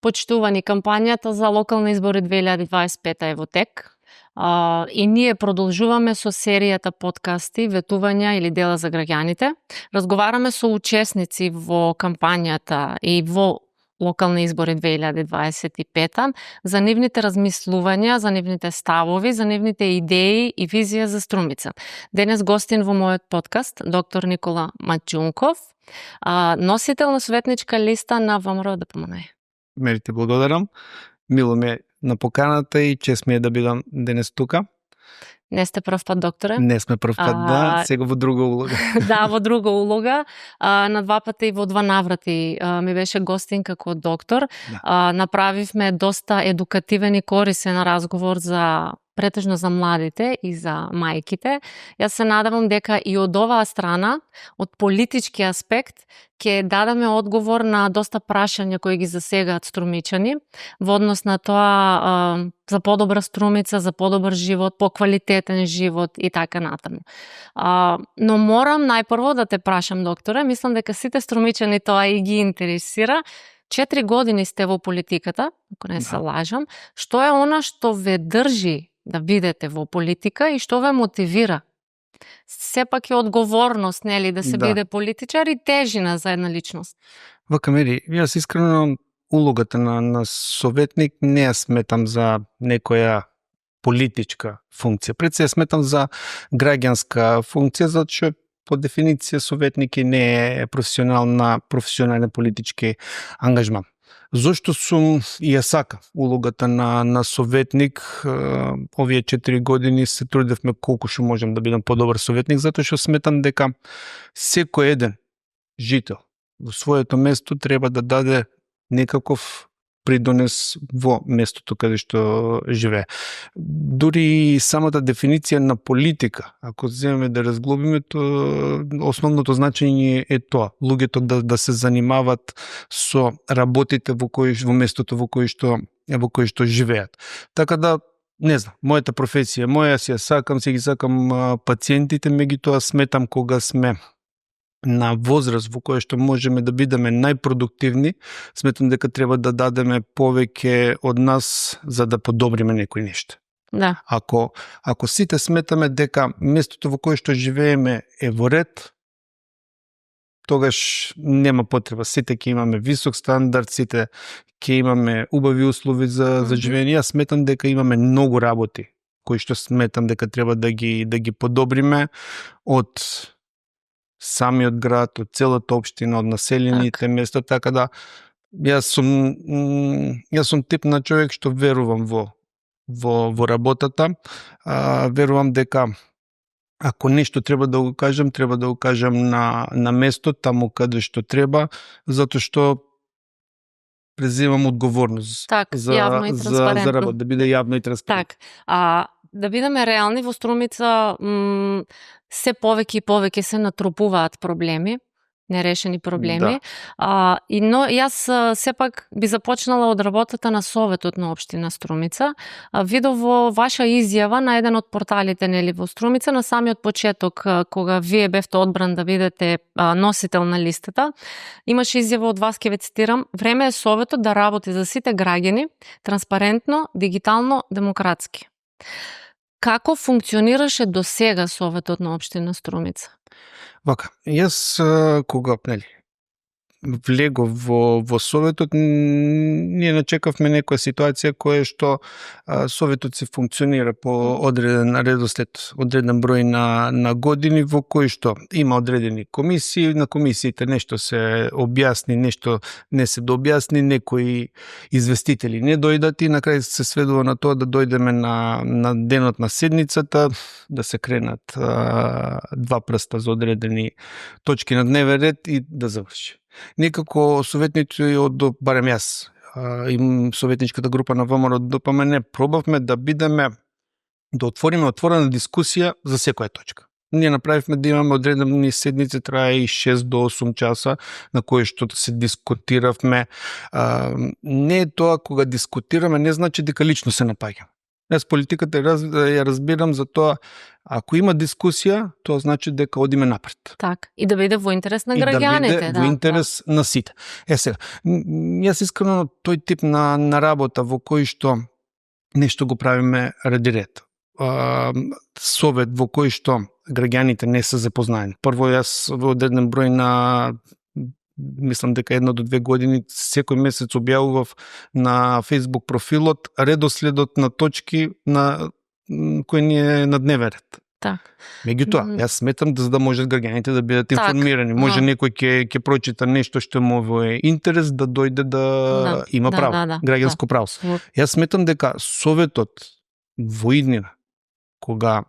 Почитувани, кампањата за локални избори 2025 е во тек. И ние продолжуваме со серијата подкасти Ветувања или дела за граѓаните. Разговараме со учесници во кампањата и во локални избори 2025 за нивните размислувања, за нивните ставови, за нивните идеи и визија за Струмица. Денес гостин во мојот подкаст доктор Никола Мачунков, носител на советничка листа на ВМРО ДПМНЕ. Мери те благодарам. Мило ме на поканата и чест ми е да бидам денес тука. Не сте прв пат, докторе? Не сме прв пат, да, сега во друга улога. Да, во друга улога. На два пати и во два наврати ми беше гостин како доктор. Да. Направивме доста едукативен и корисен разговор претежно за младите и за мајките. Јас се надевам дека и од оваа страна, од политички аспект, ќе дадеме одговор на доста прашања кои ги засегаат струмичани во однос на тоа за подобра Струмица, за подобар живот, поквалитетен живот и така натаму. Но морам најпрво да те прашам, докторе, мислам дека сите струмичани тоа и ги интересира. 4 години сте во политиката, ако не се лажам. Што е она што ве држи да бидете во политика и што ве мотивира? Сепак е одговорност, нели, да се биде политичар и тежина за една личност. Вака, Мери, јас искрено улогата на советник не ја сметам за некоја политичка функција. Пред се ја сметам за граѓанска функција, затоа по дефиниција советник не е професионален политички ангажман. Зошто сум и ја сака улогата на советник? Овие 4 години се трудевме колку што можем да бидам подобар советник, затоа што сметам дека секој еден жител во своето место треба да даде некаков придонес во местото каде што живее. Дури самата дефиниција на политика, ако земеме да разглобиме, то основното значење е тоа, луѓето да се занимават со работите во местото во кој што живеат. Така да, не знам, мојата професија, си ја сакам, си ги сакам пациентите, меѓутоа сметам кога сме на возраст во која што можеме да бидеме најпродуктивни, сметам дека треба да дадеме повеќе од нас за да подобриме некои нешта. Да. Ако сите сметаме дека местото во кое што живееме е во ред, тогаш нема потреба. Сите ќе имаме висок стандард, сите ќе имаме убави услови за живење. Јас сметам дека имаме многу работи кои што сметам дека треба да ги подобриме од самиот град, од целата општина, од населените места, така да јас сум тип на човек што верувам во работата. Верувам дека ако нешто треба да го кажам на место, таму каде што треба, затоа што преземам одговорност за работа, да биде јавно и транспарентно. Да бидеме реални, во Струмица се повеќе и повеќе се натрупуваат проблеми, нерешени проблеми. Да. Но јас сепак би започнала од работата на Советот на општина Струмица. Видов во ваша изјава на еден од порталите, нели, во Струмица, на самиот почеток, кога вие бевте одбран да бидете носител на листата, имаше изјава од вас, ќе ве цитирам: "Време е Советот да работи за сите граѓани, транспарентно, дигитално, демократски." Како функционираше до сега Советот на општина Струмица? Вака, јас кога влегов во Советот, ние начекавме некоја ситуација која што Советот се функционира по одреден редослед, одреден број на години, во кој што има одредени комисии, на комисиите нешто се објасни, нешто не се дообјасни, некои известители не дојдат и на крај се сведува на тоа да дојдеме на денот на седницата, да се кренат два прста за одредени точки на дневен ред и да заврши. Некако советници барем јас и советничката група на ВМРО ДПМНЕ пробавме да отвориме отворена дискусија за секоја точка. Ние направивме да имаме одредени седници, трае и 6 до 8 часа, на кои што се дискутиравме. Не е тоа, кога дискутираме, не значи дека лично се напаѓаме. Јас политиката ја разбирам за тоа, ако има дискусија, тоа значи дека одиме напред. Так, и да биде во интерес на И граѓаните. да биде во интерес на сите. Сега, јас искрено тој тип на работа во кој што нешто го правиме ради ред. Совет во кој што граѓаните не се запознаени. Прво, јас во одреден број на мислам дека 1 до 2 години секој месец објавував на Facebook профилот редоследот на точки на кои ни е на дневен ред. Так. Меѓутоа, јас сметам за да можат граѓаните да бидат информирани. Може некој ќе прочита нешто што му е интерес да дојде да има право, граѓанско право. Јас сметам дека советот во иднина, кога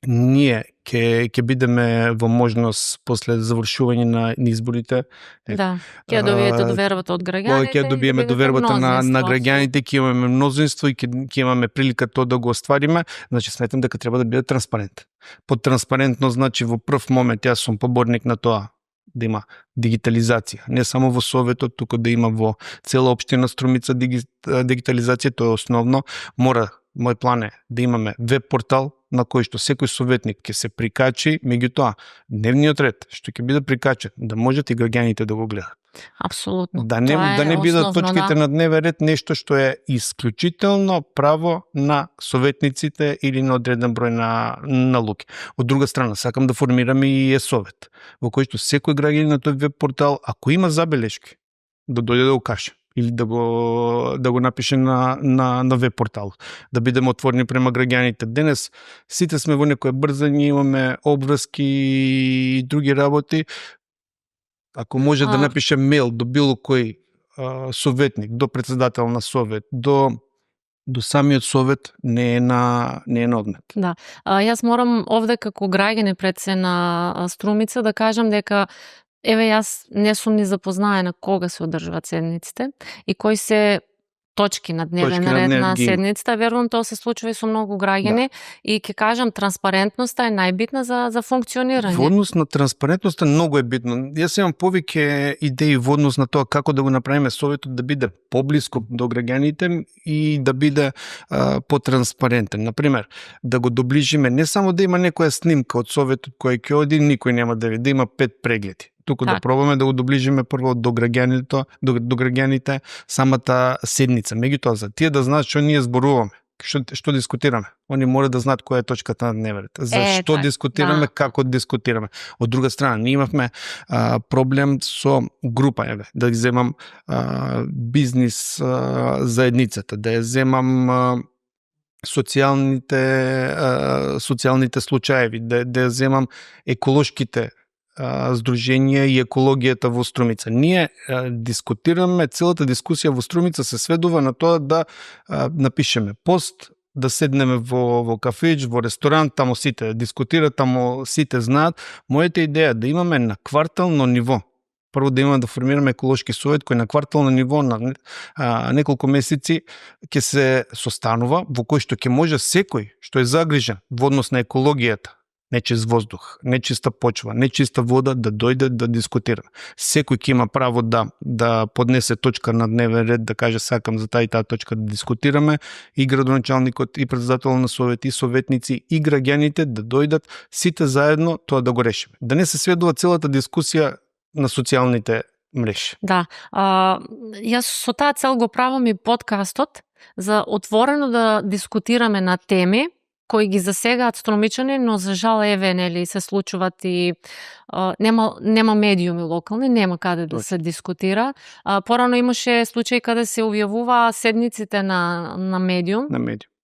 ние ќе бидеме во можност после завршување на изборите. Ќе добиете довербата од граѓаните. Ќе добиеме довербата на граѓаните, ќе имаме мнозинство и ќе имаме прилика тоа да го оствариме. Значи сметам дека треба да биде транспарент. Под транспарентно значи во прв момент јас сум поборник на тоа да има дигитализација, не само во советот, туку да има во цела општина Струмица дигитализација, тоа е основно. Мој план е да имаме веб портал на кој што секој советник ќе се прикачи, меѓутоа дневниот ред што ќе биде прикачен, да можат и граѓаните да го гледат. Апсолутно. Да не бидат точките на дневен ред нешто што е исклучително право на советниците или на одреден број на луѓе. Од друга страна, сакам да формираме и совет, во кој што секој граѓанин на тој веб портал, ако има забелешки, да дојде да го каже или да го напише на веб портал, да бидеме отворени према граѓаните. Денес сите сме во некоја брзање, имаме обврски и други работи. Ако може да напише мејл до било кој советник, до председател на совет, до самиот совет не е на одмет. Да. Јас морам овде како граѓани пред се на Струмица да кажам дека јас не сум ни запознаена кога се одржуваат седниците и кои се точки на дневен ред на седницата. Верувам тоа се случува и со многу граѓани и ќе кажам транспарентноста е најбитна за функционирање. Во однос на транспарентноста многу е битно. Јас имам повеќе идеи во однос на тоа како да го направиме советот да биде поблиску до граѓаните и да биде потранспарентен. Например, да го доближиме, не само да има некоја снимка од советот кој ќе оди, никој нема да види, да има 5 прегледи. Туку да пробаме да го доближиме прво до граѓаните самата седница. Меѓутоа, за тие да знаат што ние зборуваме, што дискутираме. Они мора да знаат која е точката на дневен ред. Зашто дискутираме, како дискутираме. Од друга страна, ние имавме проблем со група, да ги земам бизнис заедницата, да ја земам социјалните случаеви, да ја земам еколошките здруженија и екологијата во Струмица. Ние дискутираме, целата дискусија во Струмица се сведува на тоа да напишеме пост, да седнеме во кафеջ, во ресторант, таму сите дискутираат, таму сите знаат. Мојата идеја да имаме на квартално ниво. Прво да имаме да формираме еколошки совет кој на квартално ниво на неколку месеци ќе се состанува, во кој што ќе може секој што е загрижен во однос на екологијата, нечист воздух, нечиста почва, нечиста вода, да дојде да дискутира. Секој ќе има право да поднесе точка на дневен ред, да каже сакам за таа и таа точка да дискутираме, и градоначалникот, и председател на совет, и советници, и граѓаните да дојдат сите заедно тоа да го решиме. Да не се сведува целата дискусија на социјалните мрежи. Да. Јас со таа цел го правам и подкастот за отворено да дискутираме на теми кои ги засегаат струмичани, но за жал се случуваат и нема медиуми локални, нема каде да се дискутира. Порано имаше случаи каде се објавува седниците на медиум.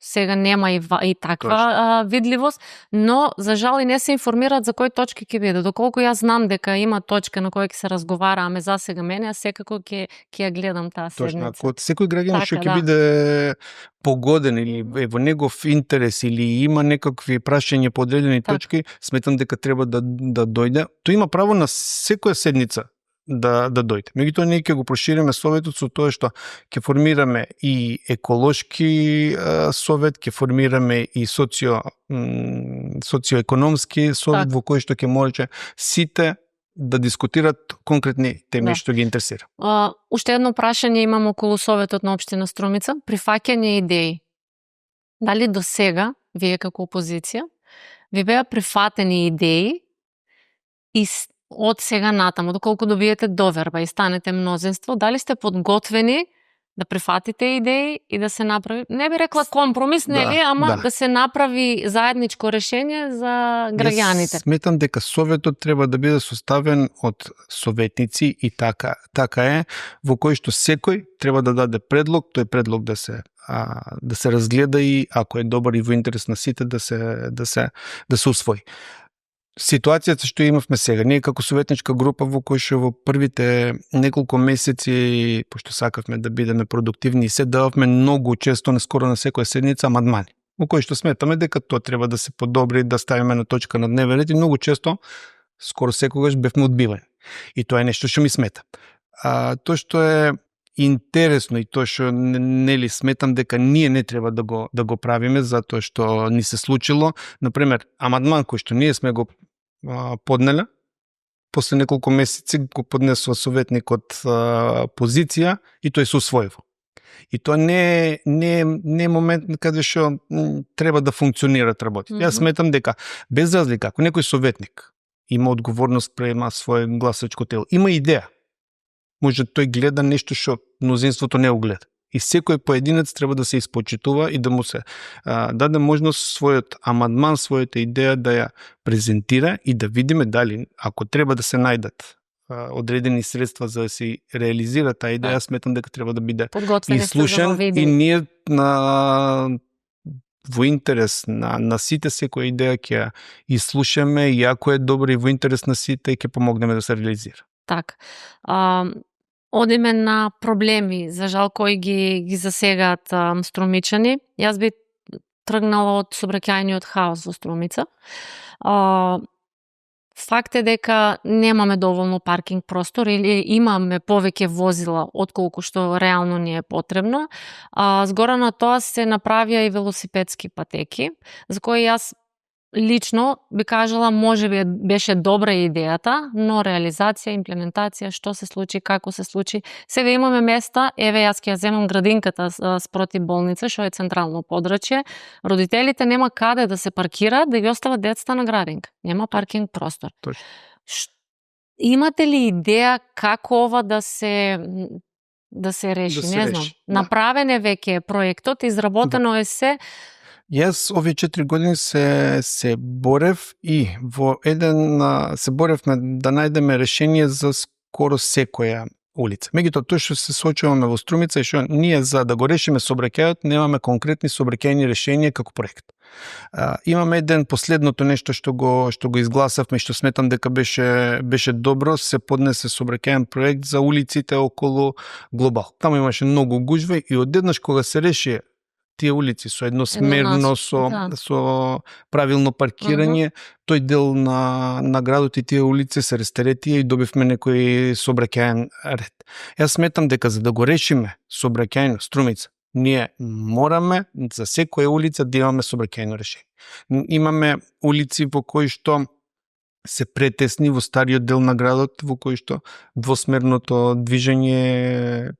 Сега нема и таква видливост, но за жал и не се информираат за кои точки ќе биде. Доколку јас знам дека има точка на која ќе се разговара, аме за сега мене, секако ќе ја гледам таа седница. Точно, ако секој граѓанин што ќе биде погоден или во негов интерес или има некакви прашања по одредени точки, сметам дека треба да дојде. Тој има право на секоја седница да дојде. Меѓутоа ние ќе го прошириме советот со тоа што ќе формираме и еколошки совет, ќе формираме и социоекономски совет во кој што ќе може сите да дискутират конкретни теми што ги интересира. Уште едно прашање имам околу советот на општина Струмица, прифаќање идеи. Дали до сега, вие како опозиција, ви беа прифатени идеи и од сега натаму, доколку добиете доверба и станете мнозинство, дали сте подготвени да прифатите идеи и да се направи, не би рекла компромис, нели, ама да се направи заедничко решение за граѓаните? Јас сметам дека советот треба да биде составен од советници и така е, во кој што секој треба да даде предлог, тој предлог да се разгледа и ако е добар и во интерес на сите да се усвои. Ситуацијата што имавме сега, ние како советничка група во кој што во првите неколку месеци, пошто сакавме да бидеме продуктивни и се дававме многу често, не скоро на секоја седница, амандмани, во кој што сметаме дека тоа треба да се подобри, да ставиме на точка на дневен ред и многу често, скоро секогаш бевме одбивани. И тоа е нешто што ми смета. Тоа што е интересно и тоа што нели сметам дека ние не треба да го правиме затоа што ни се случило, например, амандман кој што ние сме го поднеле, после неколку месеци го поднесува советник од позиција и тој се усвоива. И тоа не е момент каде што треба да функционираат работите. Јас сметам дека без разлика, ако некој советник има одговорност према свој гласачко тело, има идеја, може тој гледа нешто што мнозинството не го гледа. И секој поединец треба да се испочитува и да му се даде можност својот амандман, својата идеја да ја презентира и да видиме дали, ако треба да се најдат одредени средства за да се реализира таа идеја, сметам дека треба да биде изслушан и ние во интерес на сите секоја идеја ќе ја изслушаме и ако е добра и во интерес на сите ќе помогнеме да се реализира. Така. Одиме на проблеми, за жал кои ги засегаат струмичани. Јас би тргнала од сообраќајниот хаос во Струмица. Факт е дека немаме доволно паркинг простор или имаме повеќе возила отколку што реално ни е потребно. Згора на тоа се направија и велосипедски патеки, за кои јас лично би кажала можеби беше добра идејата, но реализација, имплементација, што се случи, како се случи. Сега имаме места, еве јас ќе ја земам градинката спроти болница, што е централно подрачје. Родителите нема каде да се паркираат, да ги остават децата на градинка. Нема паркинг простор. Точно. Имате ли идеја како ова да се реши? Не знам. Направен е веќе проектот, изработено е се. Јас овие 4 години се борев и во се боревме да најдеме решение за скоро секоја улица. Меѓутоа, тоа што се соочуваме во Струмица е што ние за да го решиме сообраќајот немаме конкретни сообраќајни решенија како проект. Имаме последното нешто што го изгласавме и што сметам дека беше добро, се поднесе сообраќајен проект за улиците околу Глобал. Таму имаше многу гужва и одеднаш кога се реши тие улици со едносмерно, со правилно паркирање, тој дел на градот и тие улици се растеретија и добивме некој сообраќајен ред. Јас сметам дека за да го решиме сообраќајно Струмица, ние мораме за секоја улица да имаме сообраќајно решение. Имаме улици во кои што се претесни во стариот дел на градот, во кои што двосмерното движење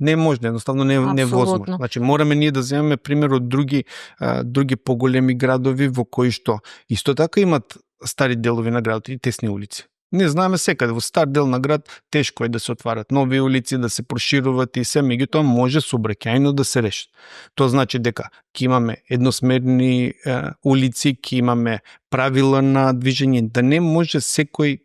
не може, едноставно не е возможно. Значи, мораме ние да земеме пример од други поголеми градови во кои што исто така имат стари делови на градот и тесни улици. Не знаеме секаде, во стар дел на град тешко е да се отварат нови улици, да се прошируват и се, меѓутоа може сообраќајно да се решат. Тоа значи дека ќе имаме едносмерни улици, ќе имаме правила на движење, да не може секој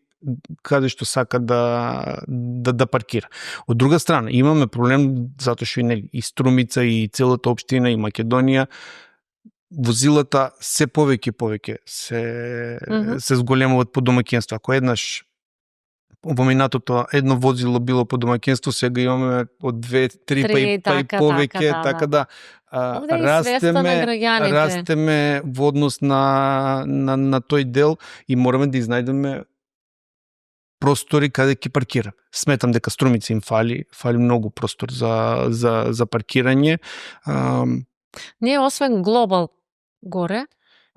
каде што сака да паркира. Од друга страна, имаме проблем затоа што и Струмица и целата општина и Македонија возилата се повеќе се зголемуваат по домаќинство. Ако еднаш во минатото едно возило било по домаќинство, сега имаме од 2, 3 па и повеќе, така да растеме во однос на тој дел и мораме да изнајдеме простори каде ќе паркира. Сметам дека Струмица им фали многу простор за паркирање. Ние освен Глобал горе,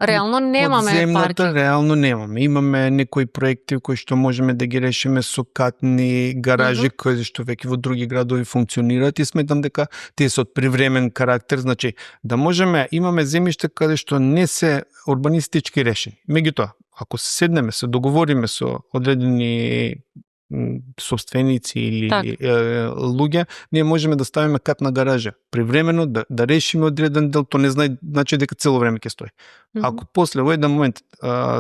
реално немаме Подземната паркинг. реално немаме. Имаме некои проекти кои што можеме да ги решиме со катни гаражи кои што веќе во други градови функционираат и сметам дека тие се од привремен карактер, значи да можеме, имаме земјиште каде што не се урбанистички решени. Меѓутоа, ако се седнеме, се договориме со одредени собственици или луѓе, ние можеме да ставиме катна гаража. Привремено да решиме одреден дел, то не значи дека цело време ќе стои. Ако после во еден момент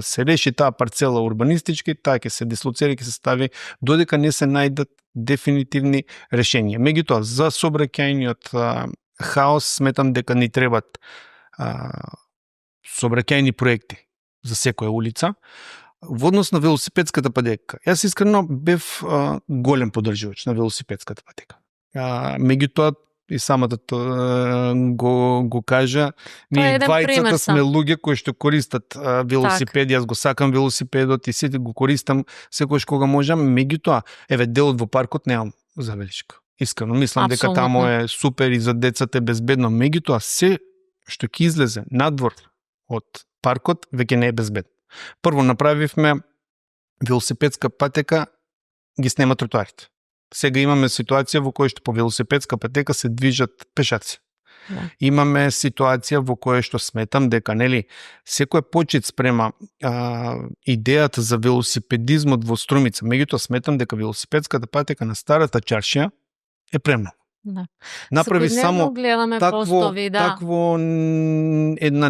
се реши таа парцела урбанистички, таа ќе се дислоцира, ќе се стави додека не се најдат дефинитивни решенија. Меѓутоа, за сообраќајниот хаос сметам дека ни требат сообраќајни проекти за секоја улица. Во однос на велосипедската патека, јас искрено бев голем поддржувач на велосипедската патека. Меѓутоа, и самата го кажа, ние двајцата сме луѓе кои што користат велосипеди, јас го сакам велосипедот и сите го користам секогаш кога можам, меѓутоа, делот во паркот немам забелишка. Искрено, мислам дека тамо е супер и за децата е безбедно, меѓутоа, се што ќе излезе надвор од паркот, веќе не е безбедно. Прво направивме велосипедска патека, ги снема тротоарите. Сега имаме ситуација во која што по велосипедска патека се движат пешаци. Имаме ситуација во која што сметам дека секој почит спрема идејата за велосипедизмот во Струмица. Меѓутоа сметам дека велосипедската патека на старата чаршија е премногу. Направи само такво една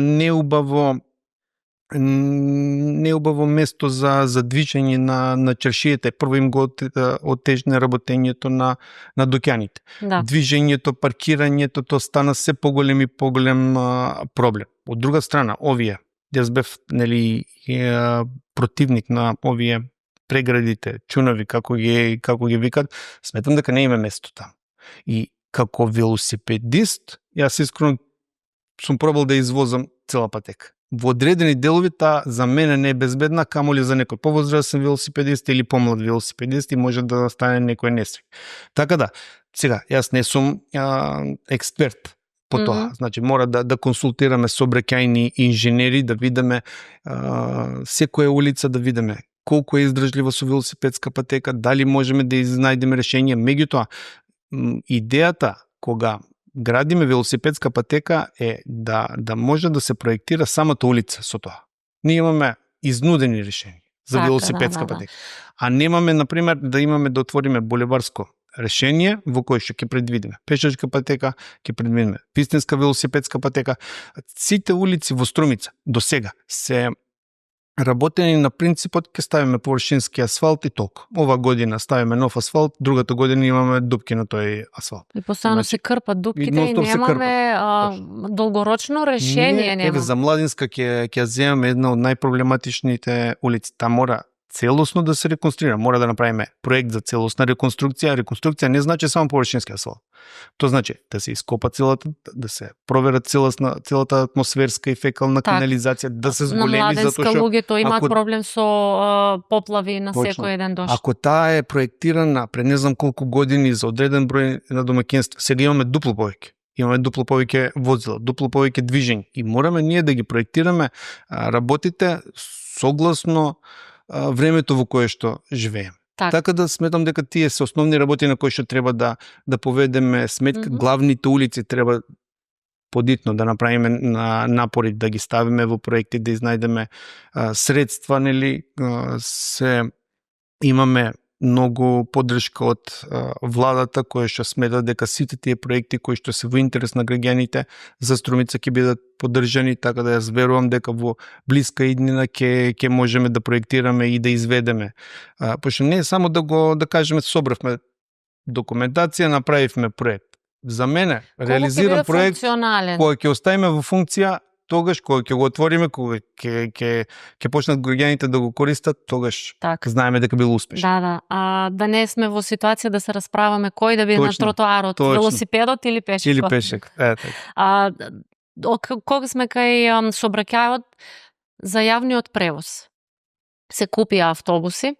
неубаво место за движење на чаршијата. Прво им го отежне работењето на доќаните. Движењето, паркирањето, то стана се поголем и поголем проблем. Од друга страна, јас бев противник на овие преградите, чунави, како ги викат, сметам дека не има место таму. И како велосипедист, јас искрено сум пробал да извозам цела патека. Во одредени делови таа за мене не е безбедна, камоли за некој повозрастен велосипедист или помлад велосипедист и може да стане некој несреќа. Така да, сега, јас не сум експерт по тоа. Значи, мора да консултираме сообраќајни инженери, да видиме секоја улица, да видиме колку е издржлива со велосипедска патека, дали можеме да изнајдеме решение. Меѓутоа, идејата кога градиме велосипедска патека е да може да се проектира самата улица со тоа. Ние имаме изнудени решенија за велосипедска патека. А немаме, например, да отвориме булеварско решение во кој што ќе предвидиме пешачка патека, ќе предвидиме вистинска велосипедска патека. Сите улици во Струмица до сега се работени на принципот ќе ставиме површински асфалт и толку. Ова година ставиме нов асфалт, другата година имаме дупки на тој асфалт. И постојано се крпат дупките и немаме долгорочно решение. Еве за Младинска ќе земеме една од најпроблематичните улици. Та мора целосно да се реконструира. Мора да направиме проект за целосна реконструкција. Реконструкција не значи само површински асфалт. Тоа значи да се ископа да се проверат целата атмосферска и фекална канализација, да се зголеми, затоа што на Младенска луѓето имаат проблем со поплави на секој еден дожд. Ако таа е проектирана пред не знам колку години за одреден број на домаќинства, сега имаме дупло повеќе. Имаме дупло повеќе возила, дупло повеќе движење и мораме ние да ги проектираме работите согласно времето во кое што живееме. Така да сметам дека тие се основни работи на кои што треба да поведеме сметка. Главните улици треба подитно да направиме напори, да ги ставиме во проекти, да изнајдеме средства, се имаме многу поддршка од владата која што смета дека сите тие проекти кои што се во интерес на граѓаните за Струмица ќе бидат поддржани, така да јас верувам дека во блиска иднина ќе можеме да проектираме и да изведеме. Пошто не е само да кажеме собравме документација, направивме проект. За мене реализиран проект кој ќе оставиме во функција, тогаш кога ќе го отвориме, кога ќе почнат граѓаните да го користат, тогаш знаеме дека било успешно. Да не сме во ситуација да се расправаме кој да биде на тротоарот, велосипедот или пешко. Или пешек. Кога сме кај сообраќајот за јавниот превоз, се купија автобуси,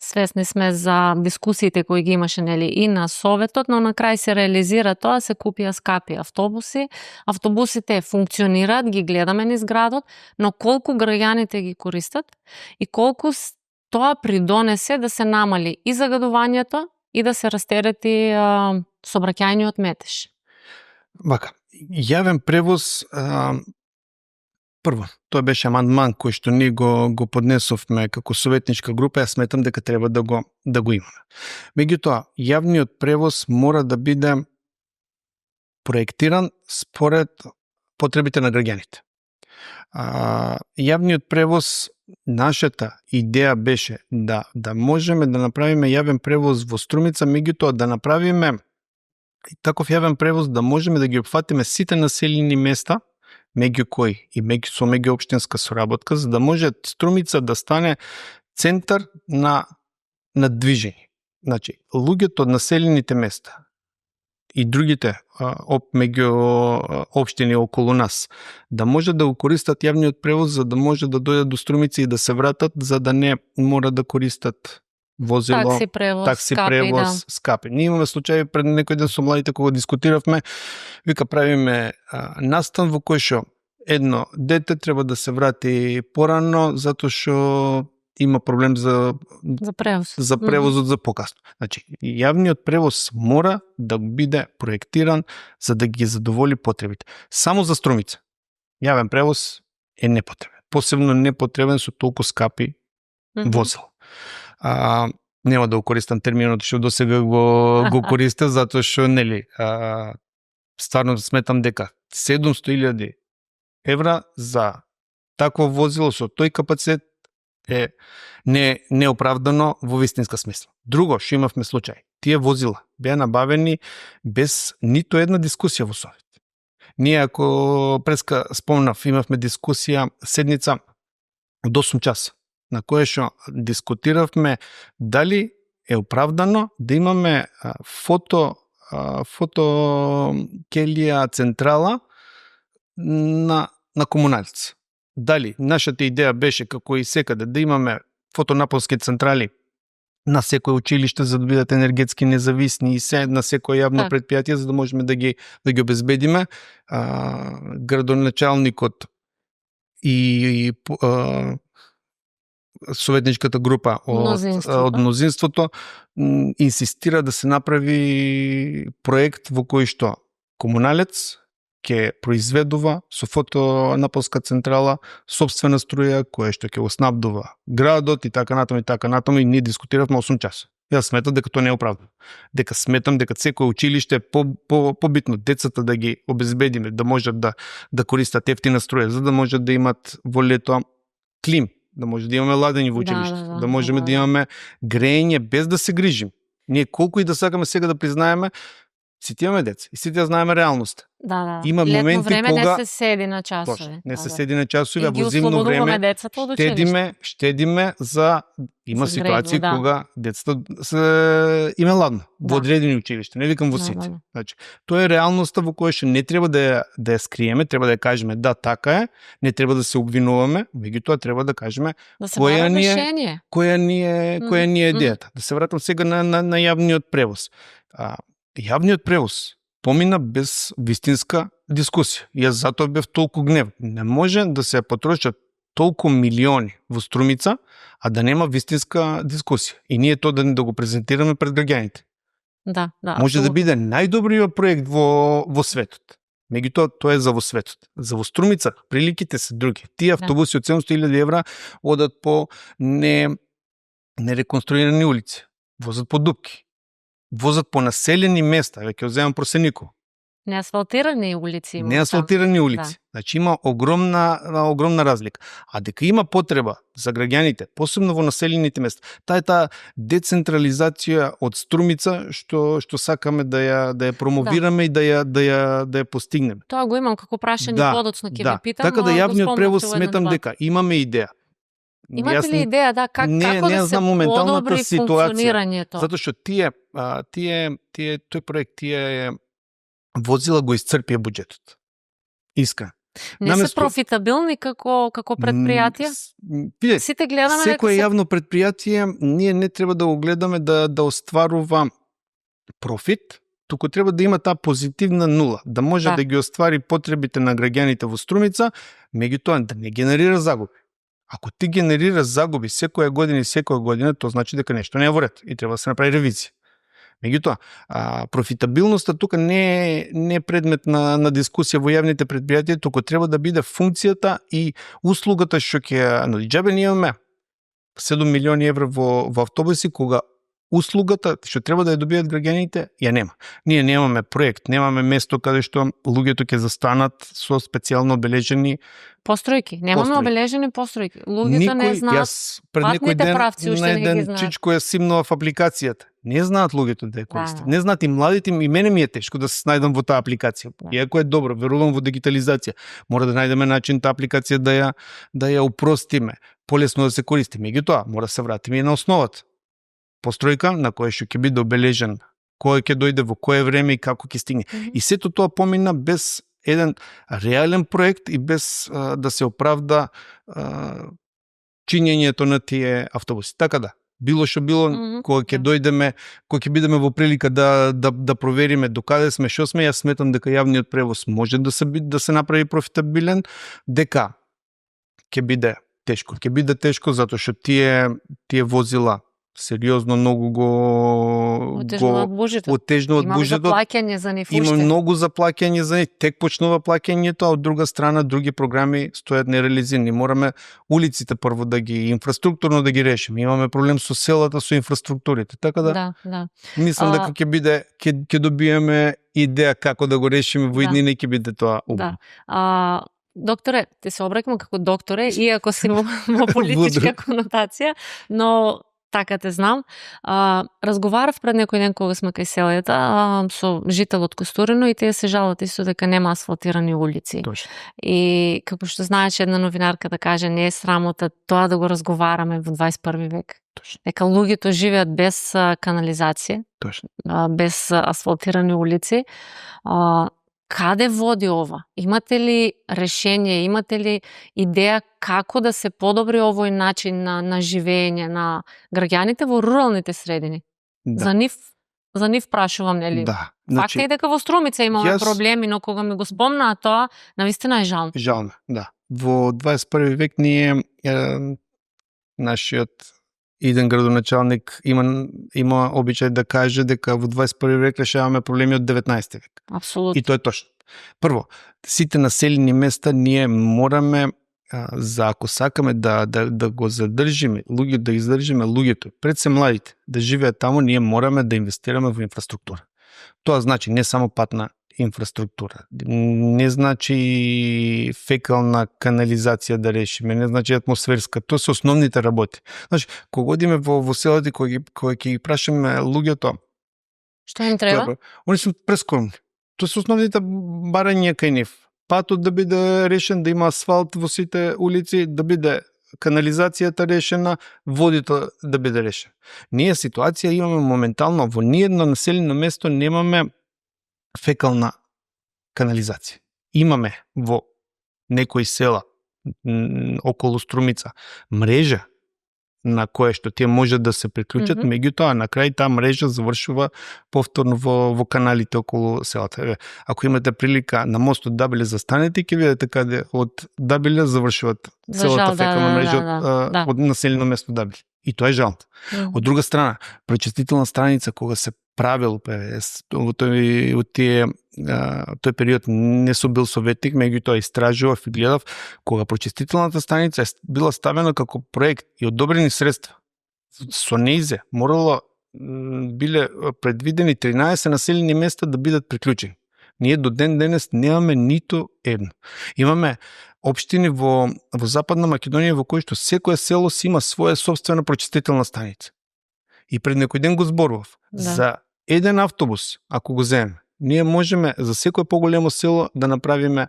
Свесни сме за дискусиите кои ги имаше и на Советот, но на крај се реализира тоа, се купија скапи автобуси. Автобусите функционираат, ги гледаме низ градот, но колку граѓаните ги користат и колку тоа придонесе да се намали и загадувањето и да се растерети сообраќајниот метеж. Вака, јавен превоз, прво, тоа беше амандман кој што ние го поднесовме како советничка група, јас сметам дека треба да го имаме. Меѓутоа, јавниот превоз мора да биде проектиран според потребите на граѓаните. Јавниот превоз, нашата идеја беше да можеме да направиме јавен превоз во Струмица, меѓутоа да направиме таков јавен превоз да можеме да ги опфатиме сите населени места, меѓу кои и со меѓуопштинска соработка, за да може Струмица да стане центар на движење. Значи, луѓето од населените места и другите меѓу општини околу нас да може да го користат јавниот превоз, за да може да дојдат до Струмица и да се вратат, за да не мора да користат возило, такси превоз, скапи. Ние имаме случаи пред некој ден со младите кога дискутиравме, вика правиме настан во кој што едно дете треба да се врати порано затоа што има проблем за превозот за покасно. Значи, јавниот превоз мора да биде проектиран за да ги задоволи потребите. Само за Струмица јавен превоз е непотребен. Посебно непотребен со толку скапи возила. Нема да го користам терминот што досега го користев, затоа што стварно сметам дека 700.000 евра за такво возило со тој капацитет е неоправдано во вистинска смисла. Друго што имавме случај, тие возила беа набавени без ниту една дискусија во Совет. Ние, ако преска спомнав, имавме дискусија седница од 8 часа, на која што дискутиравме дали е оправдано да имаме фото келија централа на комуналец. Дали нашата идеја беше како и секаде да имаме фотонапонски централи на секој училиште за да бидат енергетски независни и се на секој јавно предпријатие за да можеме да ги обезбедиме. Градоначалникот и советничката група од мнозинството инсистира да се направи проект во кој што комуналец ќе произведува со фотонапонска централа сопствена струја која што ќе го снабдува градот и така натаму и ние дискутиравме 8 часа. Јас сметам дека тоа не е оправдано. Дека сметам дека секој училиште побитно децата да ги обезбедиме да можат да користат ефтина струја, за да можат да имат во лето клим, да може да имаме ладење во училиште, да можеме да имаме грејење без да се грижим. Ние колку и да сакаме сега да признаеме, сите имаме деца и сите знаеме реалноста. Има моменти време кога не се седи на часови. Не се седи на часови, а во зимно време штедиме за има ситуации кога децата има ладно во одредени училишта, не викам во сите. Значи, тоа е реалноста во која што не треба да ја скриеме, треба да ја кажеме да така е, не треба да се обвинуваме, меѓутоа треба да кажеме која ни е идејата. Да се вратам сега на јавниот превоз. Јавниот превоз помина без вистинска дискусија. Јас затоа бев толку гневен. Не може да се потрошат толку милиони во Струмица, а да нема вистинска дискусија. И ние тоа да го презентираме пред граѓаните. Може да биде најдобриот проект во светот. Меѓутоа, тоа е за во светот. За во Струмица приликите се други. Тие автобуси од 700.000 евра одат по нереконструирани улици. Возат по дупки. Возат по населени места, веќе земам Просенико. Неасфалтирани улици. Значи има огромна разлика. А дека има потреба за граѓаните, посебно во населените места, таа децентрализација од Струмица што сакаме да ја промовираме и да ја постигнеме. Тоа го имам како прашање подоцно ќе ви питам. Така да јавниот превоз сметам дека имаме идеја. Имате ли идеја како да се подобри функционирањето? Затоа што тој проект, тие возила го исцрпија буџетот. Искрено. Не се профитабилни како предпријатија? Сите гледаме дека секое јавно предпријатие ние не треба да го гледаме да остварува профит, туку треба да има таа позитивна нула, да може да ги оствари потребите на граѓаните во Струмица, меѓутоа да не генерира загуби. Ако ти генерираш загуби секоја година, тоа значи дека нешто не е во ред и треба да се направи ревизија. Меѓутоа, профитабилноста тука не е предмет на дискусија во јавните предпријатија, туку треба да биде функцијата и услугата што ќе нуди. Џабе ние имаме 7 милиони евра во автобуси, кога услугата што треба да ја добијат граѓаните ја нема. Ние немаме проект, немаме место каде што луѓето ќе застанат со специјално обележени постројки. Немаме обележени постројки. Луѓето не знаат. Пред некој ден на еден чичко ја симнував апликацијата. Не знаат луѓето да ја користат. Не знаат и младите, и мене ми е тешко да се најдам во таа апликација. Иако е добро, верувам во дигитализација. Мора да најдеме начин таа апликација да ја упростиме, полесно да се користи. Меѓутоа, мора да се вратиме и на основата. Постројка на која што ќе биде обележен кој ќе дојде во кое време и како ќе стигне. И сето тоа помина без еден реален проект и без да се оправда чинењето на тие автобуси. Така да, било што било, кога ќе дојдеме, кога ќе бидеме во прилика да провериме докаде сме, што сме, јас сметам дека јавниот превоз може да се направи профитабилен, дека ќе биде тешко. Ќе биде тешко затоа што тие возила сериозно многу го отежнуваат буџетот. Има заплаќање за нив. Има многу заплаќање за нив. Тек почнува плаќањето, а од друга страна други програми стојат нереализирани. Мораме улиците прво да ги инфраструктурно да ги решиме. Имаме проблем со селата, со инфраструктурите. Така да. Мислам дека ќе добиеме идеја како да го решиме во иднина и ќе биде тоа убаво. Докторе, те се обраќам како докторе, иако си во политичка конотација, но така те знам. Разговарав пред некој ден кога сме кај селата со жител од Костурино и тие се жалат исто дека нема асфалтирани улици. Точно. И како што знаеш една новинарка да каже, не е срамота тоа да го разговараме во 21 век. Точно. Дека луѓето живеат без канализација, точно, без асфалтирани улици. Каде води ова? Имате ли решение, имате ли идеја како да се подобри овој начин на живење на граѓаните во руралните средини? Да. За нив прашувам, нели? Да. Факт е дека во Струмица имаме проблеми, но кога ми го спомнаа тоа, навистина е жално. Жално, да. Во 21 век ние нашиот иден градоначалник има обичај да каже дека во 21 век решаваме проблеми од 19 век. Апсолутно. И тоа е точно. Прво, сите населени места ние мораме ако сакаме да го задржиме, да издржиме луѓето, пред се младите, да живеат таму, ние мораме да инвестираме во инфраструктура. Тоа значи не само патна инфраструктура, не значи фекална канализација да решиме, не значи атмосферска, тоа се основните работи. Значи, кога одиме во селата, кога ќе ги прашаме луѓето, што им треба? Они се прескромни. Тоа се основните барања кај нив. Патот да биде решен, да има асфалт во сите улици, да биде канализацијата решена, водите да биде решен. Ние ситуација имаме моментално во ниедно населено место немаме фекална канализација. Имаме во некои села околу Струмица мрежа на која што тие може да се приклучат, меѓутоа на крај таа мрежа завршува повторно во каналите околу селата. Ако имате прилика на мостот Дабиле застанете, ќе видите каде од Дабиле завршуваат целата фекална мрежа од населено место Дабиле. И тоа е жално. Од друга страна, пречистителна страница кога се правил во тој период не сум бил советник, меѓутоа истражував и гледав кога пречистителната станица била ставена како проект и одобрени средства. Со нејзе биле предвидени 13 населени места да бидат приклучени. Ние до ден денес немаме ниту едно. Имаме општини во Западна Македонија во кои што секое село си има своја собствена пречистителна станица. И пред некој ден го зборував. За еден автобус, ако го земеме, ние можеме за секое поголемо село да направиме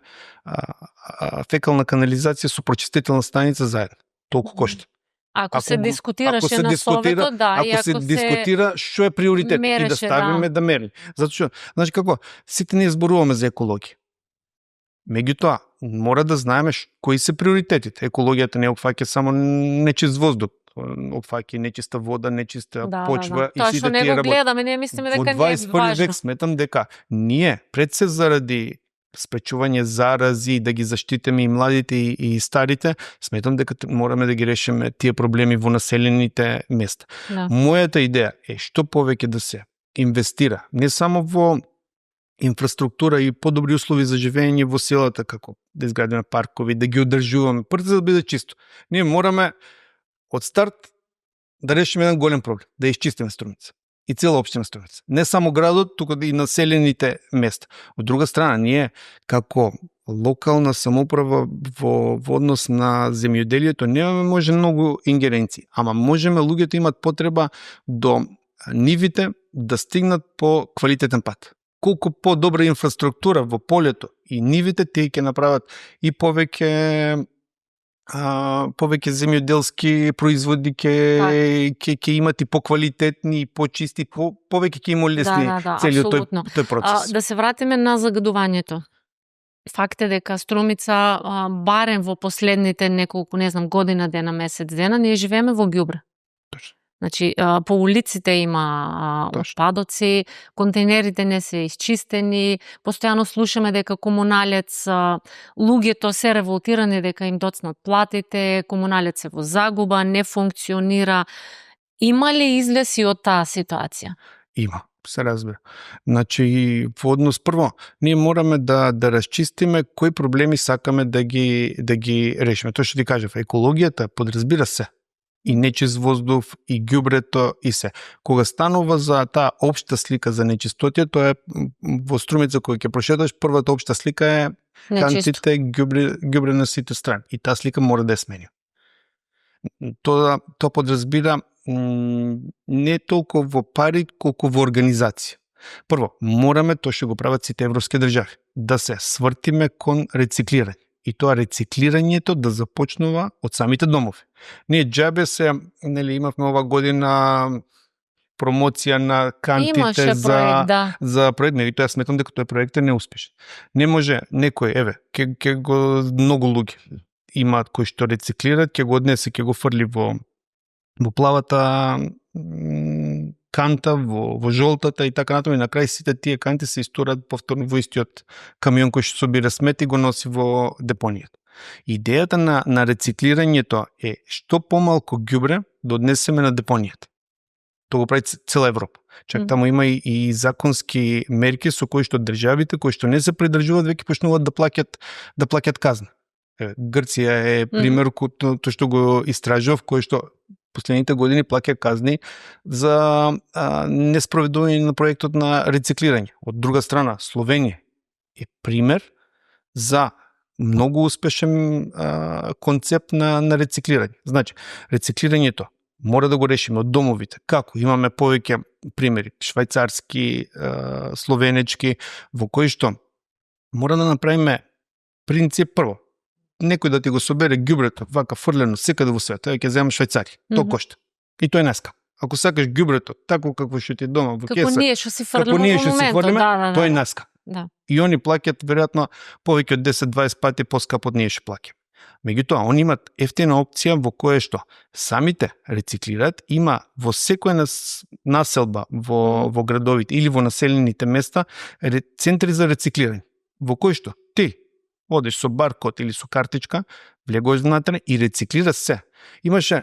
фекална канализација со пречистителна станица заедно. Толку кошта. Ако се дискутираше на советот, ако се дискутира што е приоритет и да ставиме да мериме. Затоа што, значи како, сите ние зборуваме за екологија. Меѓутоа, мора да знаеме кои се приоритетите. Екологијата не опфаќа само нечист воздух, опфаќа нечиста вода, нечиста почва и тоа сите што не тие го работи. гледаме, ние мислиме дека не е Во 21 век важно. сметам дека ние пред се заради спречување зарази, да ги заштитиме и младите и старите, сметам дека мораме да ги решиме тие проблеми во населените места. Да. Мојата идеја е што повеќе да се инвестира не само во инфраструктура и подобри услови за живење во селата, како да изградиме паркови, да ги одржуваме, прво да биде чисто. Ние мораме од старт да решиме еден голем проблем, да изчистиме Струмица. И цела општина Струмица. Не само градот, туку и населените места. Од друга страна, ние како локална самоуправа во однос на земјоделието немаме може многу ингеренции, ама можеме луѓето имат потреба до нивите да стигнат по квалитетен пат. Колку по-добра инфраструктура во полето и нивите, тие ќе направат и повеќе земјоделски производи ќе имат и поквалитетни, и почисти, повеќе ќе им олесни целиот тој процес. Да се вратиме на загадувањето. Факт е дека Струмица, барем во последните неколку, година дена, месец дена, ние живееме во ѓубре. Точно. Значи, по улиците има отпадоци, контейнерите не се исчистени, постојано слушаме дека комуналец, луѓето се револтирани дека им доцнат платите, комуналец е во загуба, не функционира. Има ли излез и од таа ситуација? Има, се разбира. Значи, во однос прво, ние мораме да расчистиме кои проблеми сакаме да ги решиме. Тоа што ти кажав, екологијата подразбира се. И нечист воздух, и ѓубрето, и се. Кога станува за таа општа слика за нечистотија, тоа е во Струмица кога ќе прошеташ, првата општа слика е кантите ѓубре на сите страни. И таа слика мора да е смени. Тоа подразбира не толку во пари, колку во организација. Прво, мораме, тоа што го прават сите европски држави, да се свртиме кон рециклирање. И тоа рециклирањето да започнува од самите домови. Ние џабе имавме ова година промоција на кантите за проект, и тоа сметам дека тој проект е неуспешен. Не може некој, ќе го многу луѓе имаат кои што рециклираат, ќе го однесе, ќе го фрли во плавата канта, во жолтата и така натаму, и на крај сите тие канти се истурат повторно во истиот камион кој што собира смет и го носи во депонијата. Идејата на рециклирањето е што помалку ѓубре да однесеме на депонијата. Тоа го прави цела Европа. Чак таму има и законски мерки со кои што државите кои што не се придржуваат веќе почнуваат да плаќат казна. Грција е пример тоа што го истражував, кој што последните години плаќа казни за неспроведување на проектот на рециклирање. Од друга страна, Словенија е пример за многу успешен концепт на рециклирање. Значи, рециклирањето мора да го решиме од домовите. Како? Имаме повеќе примери, швајцарски, словенечки, во кои што мора да направиме принцип прво. Некој да ти го собере ѓубрето, вака фрлено секаде во светот, ќе земам Швајцарија. Тоа кошта. И тоа е најскапо. Ако сакаш ѓубрето тако како што ти е дома во кеса, како ние што си фрлиме во моментот, тоа е најскапо. Да. И они плаќаат веројатно повеќе од 10-20 пати поскапо од ние што плаќаме. Меѓутоа, они имаат ефтина опција во која што самите рециклираат, има во секоја населба во градовите или во населените места центри за рециклирање, во кој што ти одиш со баркод или со картичка, влегуваш внатре и рециклира се. Имаше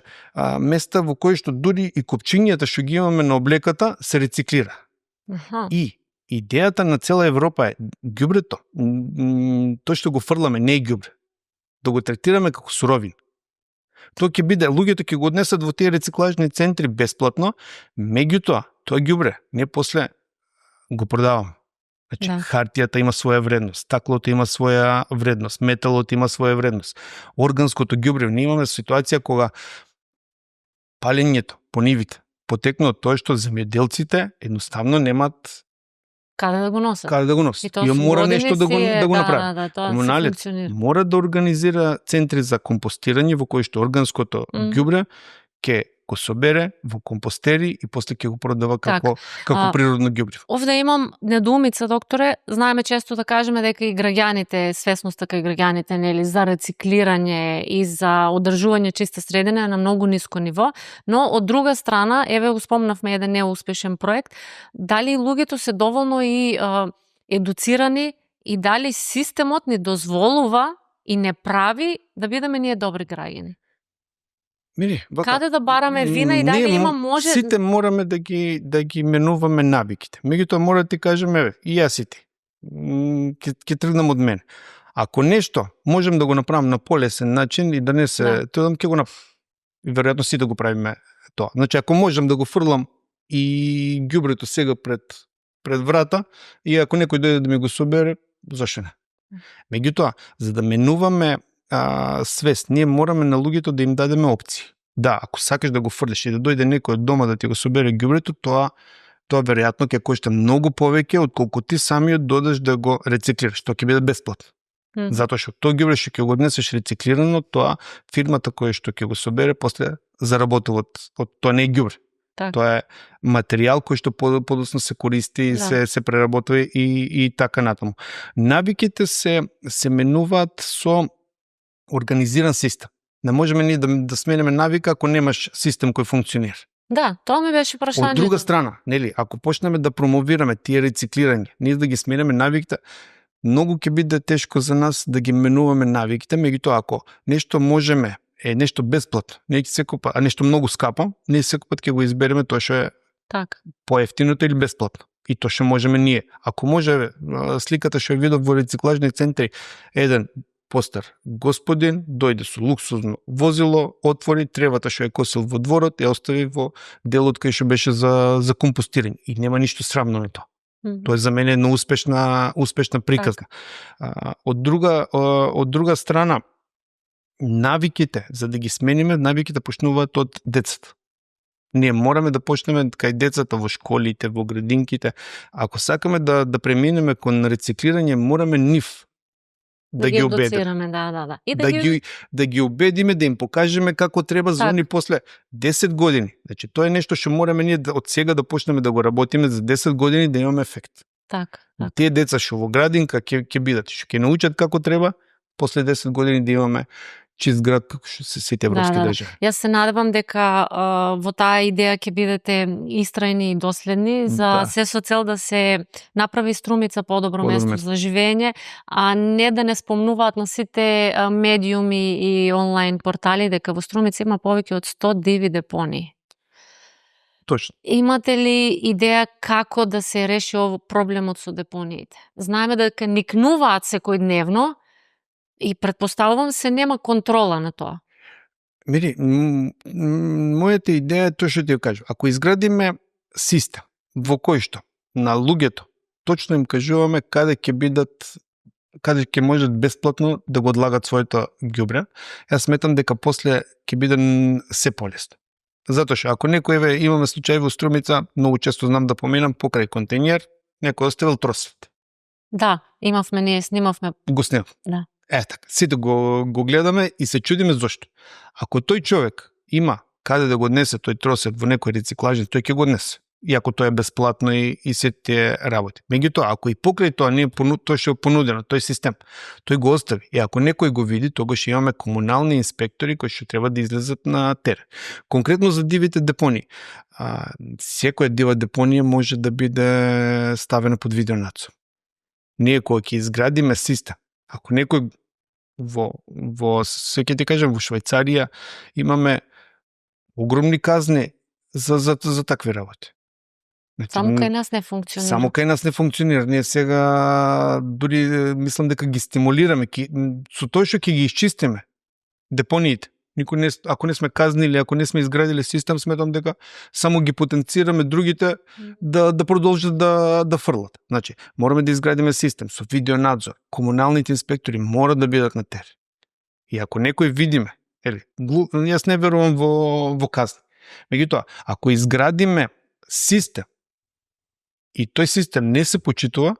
места во кои што дури и копчињата што ги имаме на облеката се рециклира. И идејата на цела Европа е ѓубрето, тоа што го фрламе не е ѓубре, да го третираме како суровина. Тоа ќе биде, луѓето ќе го однесат во тие рециклажни центри бесплатно, меѓутоа, тоа ѓубре, не после го продаваме. Значи, хартијата има своја вредност, стаклото има своја вредност, металот има своја вредност. Органското ѓубре, ние имаме ситуација кога палењето по нивите потекна од тоа што земјоделците едноставно немаат каде да го носат. И мора нешто да го направи. Комуналец мора да организира центри за компостирање во кои што органското ѓубре ќе го собере во компостери и после ќе го продава како природно ѓубриво. Овде имам недоумица, докторе. Знаеме често да кажеме дека и граѓаните, свесноста кај граѓаните, нели, за рециклирање и за одржување чиста средина е на многу ниско ниво, но од друга страна, еве го спомнавме еден неуспешен проект, дали луѓето се доволно и едуцирани и дали системот ни дозволува и не прави да бидеме ние добри граѓани? Каде да бараме вина и дали има може... Сите мораме да ги менуваме навиките. Меѓутоа мора да ти кажеме, и јас и ти. Ќе тргнам од мене. Ако нешто можем да го направам на полесен начин и да не се трудам, ќе го направам. И веројатно сите го правиме тоа. Значи, ако можем да го фрлам и ѓубрето сега пред врата, и ако некој дојде да ми го собере, зашто не? Меѓутоа, за да менуваме свест, ние мораме на луѓето да им дадеме опции. Да, ако сакаш да го фрлиш и да дојде некој од дома да ти го собере ѓубрето, тоа веројатно ќе кошта многу повеќе отколку ти самиот додеш да го рециклираш. Тоа ќе биде бесплатно. Затоа што тоа ѓубре што ќе го однесеш рециклирано, тоа фирмата која што ќе го собере после заработува од тоа не е ѓубре. Тоа е материјал кој што подоцна се користи и се преработува и така натаму. Навиките се менуваат со организиран систем. Не можеме ние да сменеме навика ако немаш систем кој функционира. Да, тоа ми беше прашањето. Од друга страна, нели, ако почнеме да промовираме тие рециклирање, ние да ги сменеме навиките, многу ќе биде тешко за нас да ги менуваме навиките, меѓутоа ако нешто можеме е нешто бесплатно, не ќе секој пат, а нешто многу скапо, ние секој пат ќе го избереме тоа што е поевтиното или бесплатно. И тоа што можеме ние. Ако може, сликата што ја видов во рециклажни центри, еден постар господин дојде со луксузно возило, отвори тревата што е косил во дворот, ја остави во делот кај што беше за компостирање. И нема ништо срамно на тоа. Тоа е за мене една успешна приказна. Од друга страна, навиките, за да ги смениме, навиките почнуваат од децата. Ние мораме да почнеме кај децата во школите, во градинките. Ако сакаме да преминеме кон рециклирање, мораме нив да ги убедиме. Да ги убедиме, да им покажеме како треба за они после 10 години. Значи, тоа е нешто што мораме ние од сега да почнеме да го работиме за 10 години да имаме ефект. Тие деца што во градинка ќе бидат, што ќе научат како треба, после 10 години да имаме чист град како што се сите европски држави. Јас се надевам дека во таа идеја ќе бидете истрајни и доследни за се со цел да се направи Струмица подобро место за живење, а не да не спомнуваат на сите медиуми и онлайн портали дека во Струмица има повеќе од 100 диви депонии. Точно. Имате ли идеја како да се реши овој проблемот со депониите? Знаеме дека никнуваат секојдневно, и предпоставувам се нема контрола на тоа. Мири, мојата идеја е тоа што ти ја кажам. Ако изградиме систем во кој што на луѓето точно им кажуваме каде ќе можат бесплатно да го одлагат своето ѓубре, јас сметам дека после ќе биде се полесно. Затоа што ако некој имаме случај во Струмица, многу често знам да поменам покрај контејнер, некој оставил тросет. Да, имавме, ние снимавме. Го снимав. Да. Така, сите го гледаме и се чудиме зошто. Ако тој човек има каде да го однесе тој тросет во некој рециклажен, тој ќе го однесе. И ако тоа е бесплатно и се тие работи. Меѓутоа, ако и покрај тоа не е тоа што е понудено, тој систем, тој го остави. И ако некој го види, тогаш имаме комунални инспектори кои што треба да излезат на терен. Конкретно за дивите депонии. Секоја дива депонија може да биде ставена под видеонадзор. Ние кога ќе изградиме систем, ако некој се ќе ти кажам, во Швајцарија имаме огромни казни за такви работи. Значи, само кај нас не функционира. Само кај нас не функционира. Ние сега дури мислам дека ги стимулираме со тоа што ќе ги исчистиме депониите. Ако не сме казнили, ако не сме изградили систем, сметам дека само ги потенцираме другите да продолжат да фрлат. Значи, мораме да изградиме систем со видеонадзор. Комуналните инспектори мора да бидат на терен. И ако некој видиме, јас не верувам во казни. Меѓутоа, ако изградиме систем и тој систем не се почитува,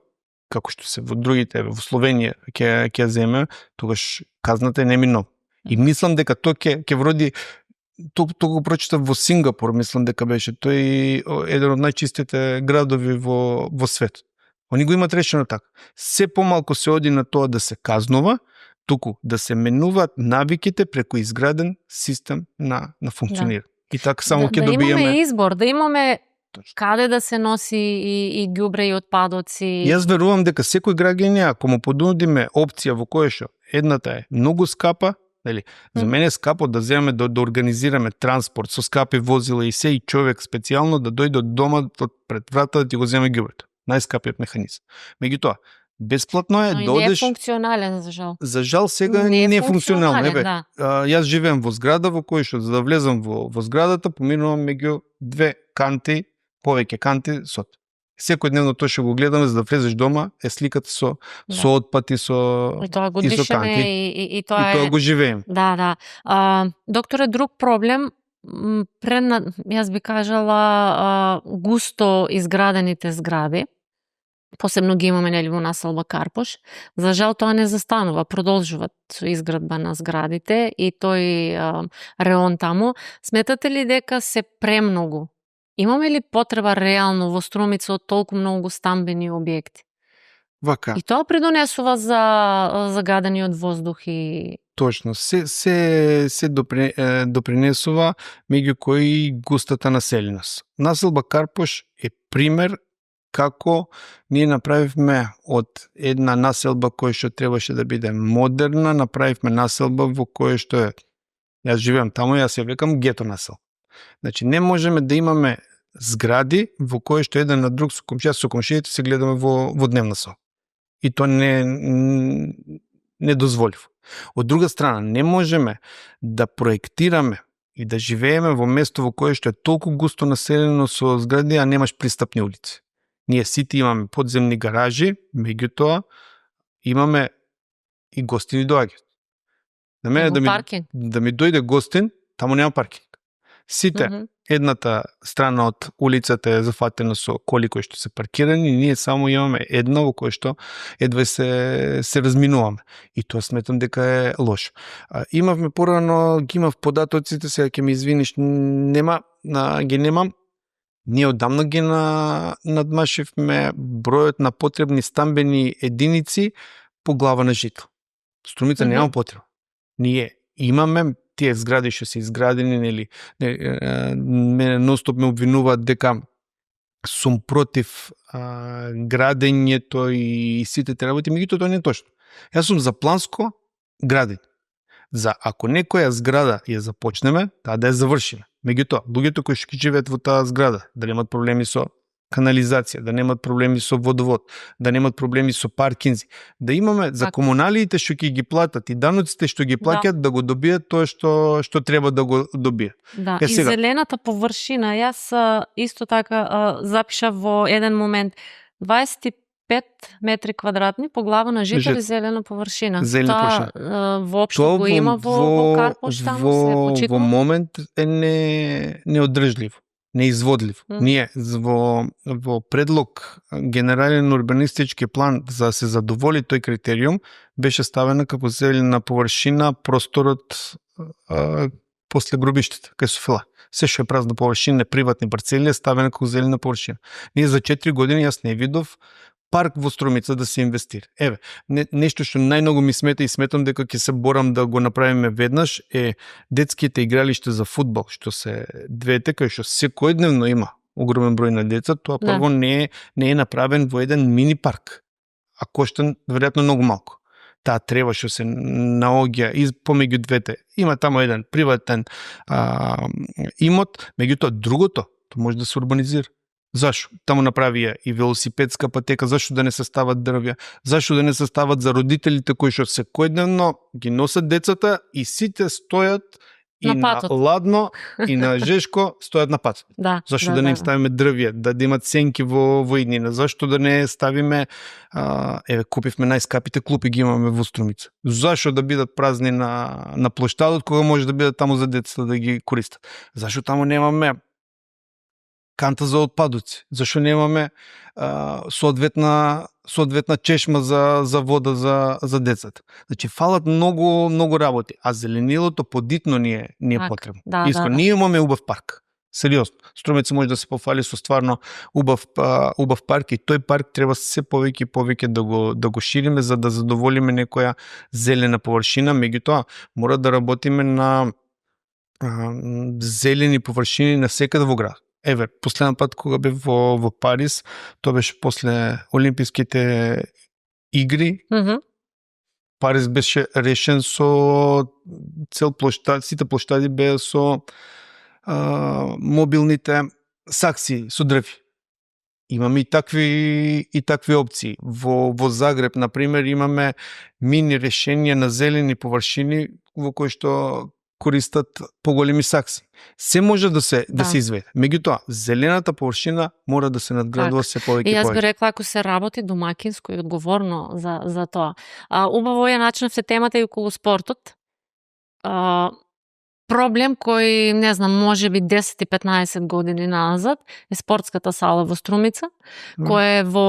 како што се во другите, во Словенија ќе земе, тогаш казната е неминова. И мислам дека тоа ќе вроди Тоа го прочитав во Сингапур, мислам дека беше тој еден од најчистите градови во светот. Они го имаат решено така. Се помалку се оди на тоа да се казнува, туку да се менуваат навиките преку изграден систем на функционирање. И така само ќе да добиеме... имаме избор, да имаме каде да се носи и ѓубре и отпадоци. Јас верувам дека секој граѓанин, ако му понудиме опција во која што едната е многу скапа, нели? За мене е скапо да земеме да организираме транспорт со скапи возила и се, и човек специјално да дојде од дома пред врата да ти го земе ѓубрето. Најскапиот механизам. Меѓутоа, бесплатно е, но не е функционален, за жал. За жал сега не е функционален. Да. Јас живеам во зграда во која што за да влезам во зградата поминувам меѓу две канти, повеќе канти сод. Секојдневно тоа што го гледаме за да влезеш дома е сликата со отпати, со и тоа го дишеме и тоа го живеем. Да. Докторе, друг проблем јас би кажала густо изградените згради. Посебно ги имаме нели во населба Карпош. За жал тоа не застанува, продолжуваат изградба на зградите и тој реон таму. Сметате ли дека се премногу? Имаме ли потреба реално во Струмица од толку многу стамбени објекти? Вака. И тоа придонесува за загадениот воздух и... Точно. Се допринесува меѓу кои густата населеност. Населба Карпош е пример како ние направивме од една населба која што требаше да биде модерна, направивме населба во која што е, јас живеам таму, јас ја векам гето населба. Значи не можеме да имаме згради во која што еден на друг со комшиите се гледаме во дневна соба. И тоа не дозволив. Од друга страна, не можеме да проектираме и да живееме во место во кое што е толку густо населено со згради, а немаш пристапни улици. Ние сите имаме подземни гаражи, меѓутоа имаме и гостини доаѓаат. На мене да ми дојде гостин, таму нема паркинг. Сите, едната страна од улицата е зафатена со коли кои што се паркирани, ние само имаме една во која што едва се разминуваме. И тоа сметам дека е лошо. Имавме порано, ги имав податоците, сега ќе ми извиниш, ги немам. Ние одамна ги надмашивме бројот на потребни стамбени единици по глава на жител. Струмица нема потреба. Ние имаме тие згради што се изградени, нели, мене ностоп ме обвинуваат дека сум против градењето и сите те работи, меѓутоа тоа не е точно. Јас сум за планско градење. За ако некоја зграда ја започнеме, таа да ја завршиме. Меѓутоа, луѓето кои што живеат во таа зграда, да немат проблеми со канализација, да немат проблеми со водовод, да немат проблеми со паркинзи, да имаме за комуналиите што ќе ги платат и даноците што ги плаќаат да го добијат тоа што треба да го добијат. Да, и зелената површина, јас исто така запишав во еден момент 25 метри квадратни по глава на жител и зелена површина. Тоа воопшто го има во Карпош, таму се почитува? Во момент е неодржливо, неизводливо. Ние во предлог генерален урбанистички план за да се задоволи тој критериум беше ставена како зелена површина просторот после гробиштата, кај Софила. Се што е празна површина, приватни парцели е ставена како зелена површина. Ние за 4 години јас не видов парк во Струмица да се инвестира. Еве, нешто што најмногу ми смета и сметам дека ќе се борам да го направиме веднаш е детските игралишта за фудбал, што се двете кај што секојдневно има огромен број на деца, тоа прво не е направен во еден мини парк, а кошта веројатно многу малку. Таа трева што се наоѓа помеѓу двете. Има таму еден приватен имот, меѓутоа другото, тоа може да се урбанизира. Зашо? Таму направија и велосипедска патека, зашо да не се стават дрвја, зашо да не се стават за родителите кои што секојдневно ги носат децата и сите стојат и на ладно и на жешко стојат на пат. Зашо да не им ставиме дрвја, да имат сенки во иднина, зашто да не ставиме купивме најскапите клупи ги имаме во Струмица. Зашо да бидат празни на плоштадот кога може да бидат таму за децата да ги користат? Зашо таму немаме канта за отпадоци? Зашо немаме соодветна чешма за вода за децата? Значи фалат многу работи, а зеленилото подитно ни е потребно. Искрено, ние имаме убав парк. Сериозно. Струмица може да се пофали со стварно убав парк и тој парк треба се повеќе и повеќе да го шириме за да задоволиме некоја зелена површина, меѓутоа мора да работиме на зелени површини навсекаде во град. Еве, последен пат кога бев во Париз, тоа беше после Олимписките игри. Париз беше решен со цел плоштад, сите плоштади беа со мобилните сакси со дрви. Имаме и такви опции. Во Загреб, например, имаме мини решенија на зелени површини во кои што користат поголеми сакси. Се може да се изведе. Меѓутоа, зелената површина мора да се надградува се повеќе и повеќе. И јас би рекла, ако се работи домакинско и одговорно за тоа. Убаво ја начнавте темата и околу спортот. Проблем кој, не знам, може би 10 и 15 години назад е спортската сала во Струмица, која е во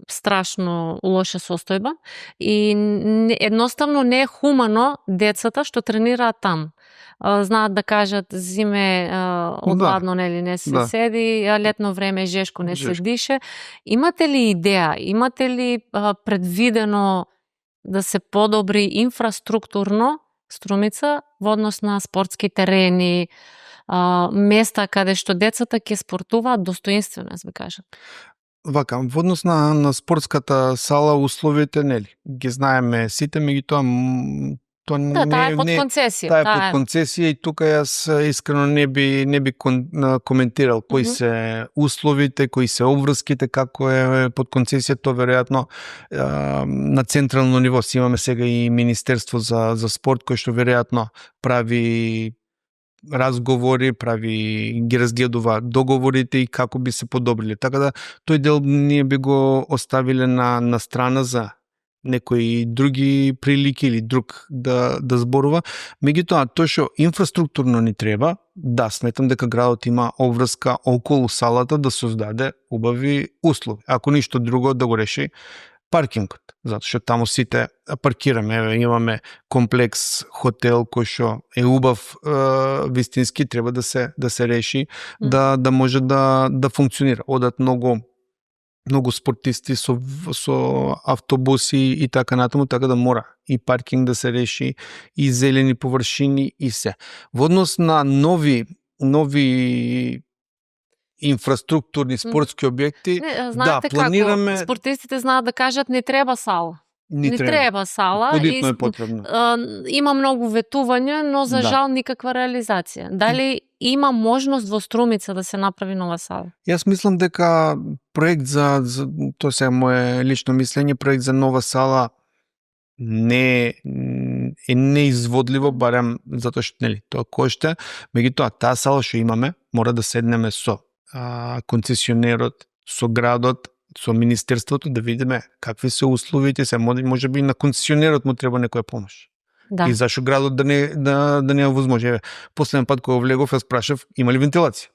страшно лоша состојба и едноставно не е хумано децата што тренираат там. Знаат да кажат зиме одладно нели не се седи, летно време жешко не се дише. Имате ли идеја, имате ли предвидено да се подобри инфраструктурно Струмица во однос на спортски терени, места каде што децата ќе спортуваат достоинствено, јас би кажам? Вака, во однос на спортската сала условите, нели, ги знаеме сите, меѓутоа тоа таа е под концесија. Таа е под концесија и тука јас искрено не би коментирал кои се условите, кои се обврските, како е под концесија, тоа веројатно на централно ниво си имаме сега и Министерство за спорт кој што веројатно прави разговори, ги разгледува договорите и како би се подобриле. Така да тој дел ние би го оставиле на страна за некои други прилики или друг да зборува. Меѓутоа, тоа што инфраструктурно ни треба, да, сметам дека градот има обврска околу салата да создаде убави услови. Ако ништо друго да го реши паркингот, затоа што таму сите паркираме. Еве, имаме комплекс хотел кој што е убав вистински, треба да се реши да може да функционира. Одат многу спортисти со автобуси и така натаму, така да мора и паркинг да се реши, и зелени површини и се. Во однос на нови инфраструктурни спортски објекти, планираме... Како, спортистите знаат да кажат не треба сала. Не треба сала. Подитно е потребно. Има многу ветувања, но за жал никаква реализација. Дали има можност во Струмица да се направи нова сала? Јас мислам дека проект за тоа се мое лично мислење, проект за нова сала не е неизводливо, барем затоа што нели тоа кошта, меѓутоа таа сала што имаме мора да седнеме со концесионерот, со градот, со Министерството да видиме какви се условите, се може би на концесионерот му треба некоја помош. Да. И зашо градот да не е возможно. Последен пат кога влегов, јас прашав има ли вентилација?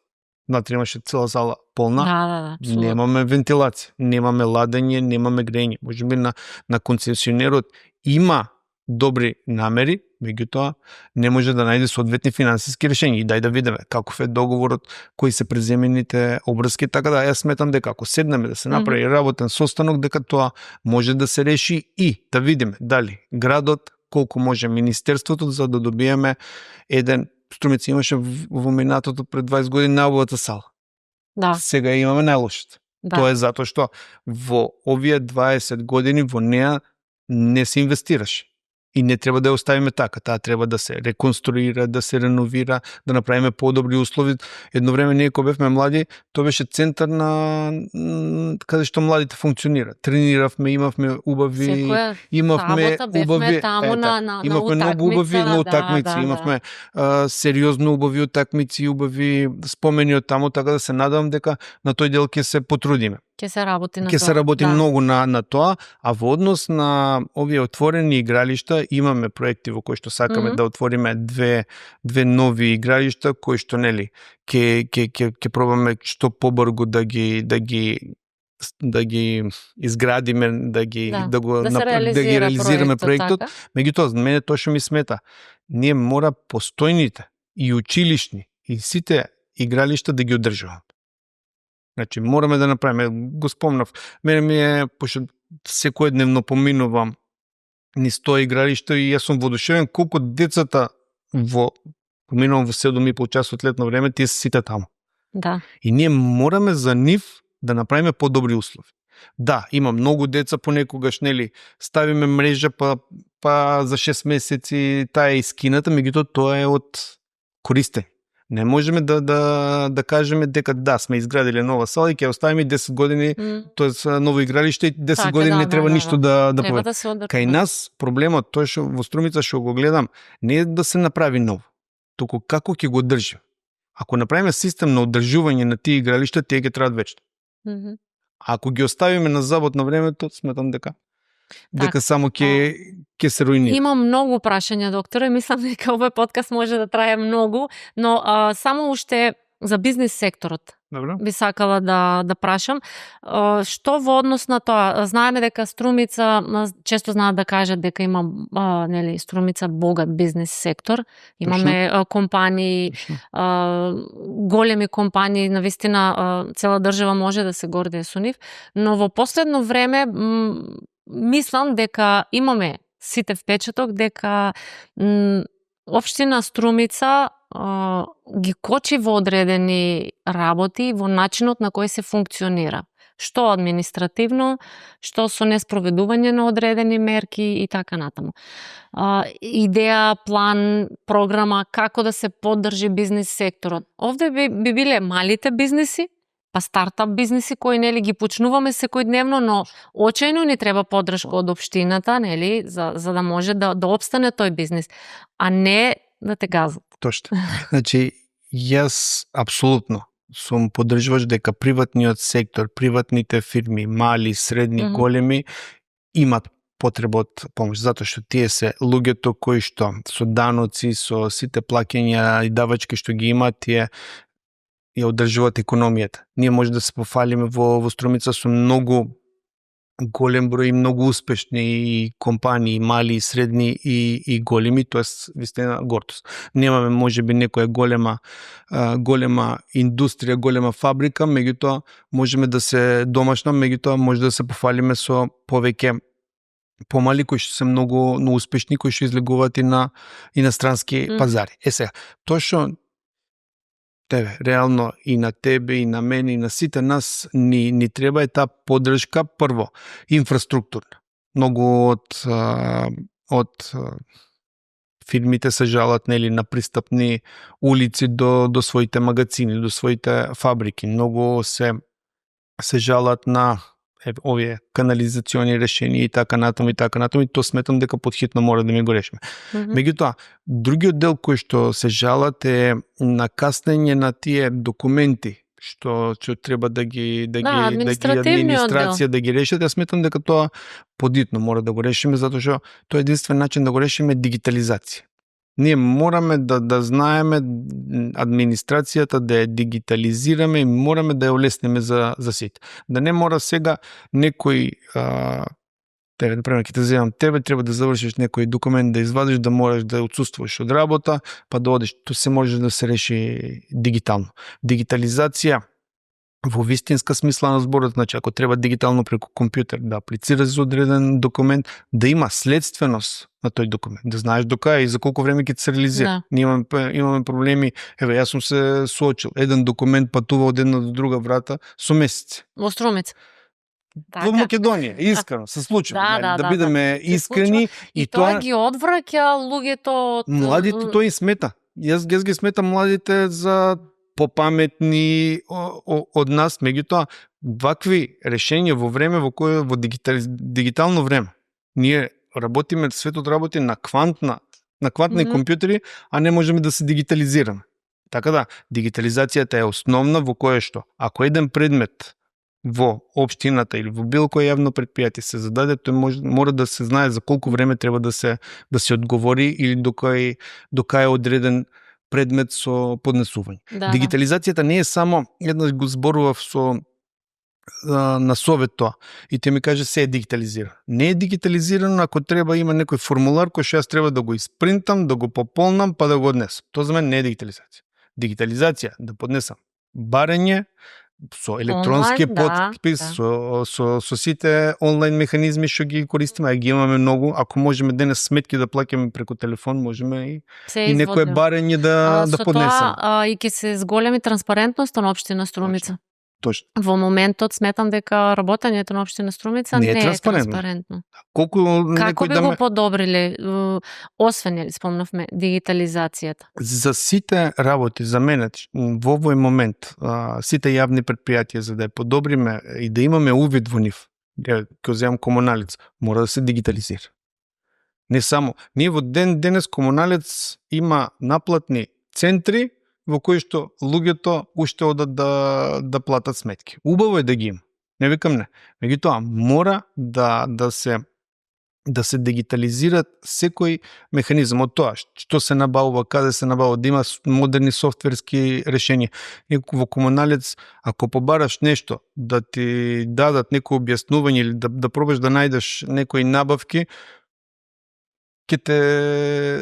Внатре имаше цела зала полна. Да, немаме вентилација, немаме ладење, немаме грење. Може би на концесионерот има добри намери, меѓутоа не може да најде соодветни финансиски решенија. И дај да видиме каков е договорот, кои се преземените обврски, така да јас сметам дека ако седнеме да се направи работен состанок, дека тоа може да се реши и да видиме дали градот, колку може Министерството, за да добиеме еден... Струмица имаше во минатото пред 20 години најубавата сала. Да. Сега имаме најлошата. Да. Тоа е затоа што во овие 20 години во неа не се инвестираше. И не треба да ја оставиме така. Таа треба да се реконструира, да се реновира, да направиме подобри услови. Едно време ние кога бевме млади, тоа беше центар на каде што младите функционираат. Трениравме, имавме убави, имавме убави, имавме многу убави утакмици, имавме сериозно убави утакмици, убави спомени од таму, така да се надевам дека на тој дел ќе се потрудиме. Ќе се работи на тоа. Ќе се работи многу на тоа, а во однос на овие отворени игралишта имаме проекти во кои што сакаме да отвориме две нови игралишта кои што нели ќе пробаме што побрзо да ги изградиме, да ги реализираме проектот. Меѓутоа, мене тоа што ми смета, ние мора постојните и училишни и сите игралишта да ги одржуваме. Значи, мораме да направиме, го спомнав, мене ми е, пошто секојдневно поминувам низ тоа игралиште и јас сум воодушевен колку децата поминувам во 7,5 часот летно време, тие се сите таму. Да. И ние мораме за нив да направиме подобри услови. Да, има многу деца понекогаш, нели, ставиме мрежа па за 6 месеци таа е искината, меѓутоа тоа е од користење. Не можеме да кажеме дека да, сме изградиле нова сала и ќе оставиме 10 години, тоест ново игралиште и 10 години не треба ништо да треба да се одржи. Кај нас проблемот тој што во Струмица што го гледам не е да се направи ново, туку како ќе го одржиме. Ако направиме систем на одржување на тие игралишта, тие ќе траат вечно. Ако ги оставиме на забот на времето, сметам дека само ќе се руинира. Имам многу прашања, докторе, мислам дека овој подкаст може да трае многу, но само уште за бизнес секторот. Добро. Би сакала да прашам. Што во однос на тоа? Знаеме дека Струмица, често знаат да кажат дека има нели Струмица богат бизнес сектор. Имаме компании, големи компании, навистина цела држава може да се гордее со нив, но во последно време мислам дека имаме сите впечаток дека општина Струмица ги кочи во одредени работи, во начинот на кој се функционира. Што административно, што со неспроведување на одредени мерки и така натаму. Идеја, план, програма, како да се поддржи бизнес секторот. Овде би биле малите бизнеси, па стартап бизнеси кои нели ги почнуваме секојдневно, но очајно ни треба поддршка од општината, нели, за да може да опстане тој бизнес, а не да те газат. Точно. Значи, јас апсолутно сум поддржуваш дека приватниот сектор, приватните фирми, мали, средни, големи, имат потреба од помош, затоа што тие се луѓето кои што со даноци, со сите плаќања и давачки што ги имаат, тие ја одржуваат економијата. Ние може да се пофалиме во Струмица со многу голем број и многу успешни компании, мали, средни и големи, тоест вистина гордост. Немаме можеби некоја голема индустрија, голема фабрика, меѓутоа можеме да се домашна, меѓутоа може да се пофалиме со повеќе помали кои што се многу успешни, кои што излегуваат и на странски пазари. Сега, тоа што реално и на тебе, и на мене, и на сите нас ни треба е таа поддршка, прво, инфраструктурна. Многу од фирмите се жалат нели на пристапни улици до своите магазини, до своите фабрики. Многу се жалат на овие канализациони решенија и така натаму, и тоа сметам дека подхитно мора да ми го решиме. Меѓутоа, другиот дел кој што се жалат е на каснење на тие документи што треба да ги администрација да ги решат. Јас сметам дека тоа подитно мора да го решиме, затоа што тоа е единствен начин да го решиме дигитализација. Ние мораме да знаеме администрацијата, да ја дигитализираме и мораме да ја олесниме за сите. Да не мора сега некој например, ќе те земам тебе, треба да завршиш некој документ да извадиш, да мораш да отсуствуваш од работа, па да одиш. Тоа се може да се реши дигитално. Дигитализација во вистинска смисла на зборот, значи ако треба дигитално преку компјутер да аплицираш за одреден документ, да има следственост на тој документ, да знаеш до кај и за колку време ќе се реализира. Да. Ние имаме проблеми, јас сум се соочил, еден документ патува од една до друга врата со месеци. Во Струмица. Во Македонија, искрено, се случува. Да бидеме искрени и тоа ги одвраќа луѓето од младите, тоа и смета. Јас ги сметам младите за попаметни од нас, меѓутоа вакви решенија во време во кое во дигитално време. Ние работиме, светот работи на квантни компјутери, а не можеме да се дигитализираме. Така да, дигитализацијата е основна во кое што ако еден предмет во општината или во било кое јавно предпријатие се зададе, тој мора да се знае за колку време треба да се одговори или до кај е одреден предмет со поднесување. Да, Дигитализацијата не е само, еднаш го зборував на совет тоа, и те ми каже се е дигитализирано. Не е дигитализирано ако треба има некој формулар кој што јас треба да го испринтам, да го пополнам, па да го однесам. Тоа за мен не е дигитализација. Дигитализација да поднесам барање со електронски подпис, со сите онлайн механизми што ги користиме, а ги имаме многу. Ако можеме денес сметки да плаќаме преку телефон, можеме и некое барање да поднесеме. Со тоа и ќе се зголеми транспарентноста на општина Струмица. Точно. Во моментот сметам дека работењето на општина Струмица не е транспарентно. Како би го подобриле, освен нели спомнавме дигитализацијата? За сите работи, за мене во овој момент, сите јавни предпријатија за да ја подобриме и да имаме увид во нив, ќе земам Комуналец, мора да се дигитализира. Не само, ние во денес Комуналец има наплатни центри во кои што луѓето уште одат да платат сметки. Убаво е да ги има. Не викам не. Меѓутоа мора да се дигитализират секој механизам од тоа што се набавува, каде се набавува, да има модерни софтверски решенија. Во Комуналец, ако побараш нешто, да ти дадат некој објаснување или да пробаш да најдеш некои набавки, ќе те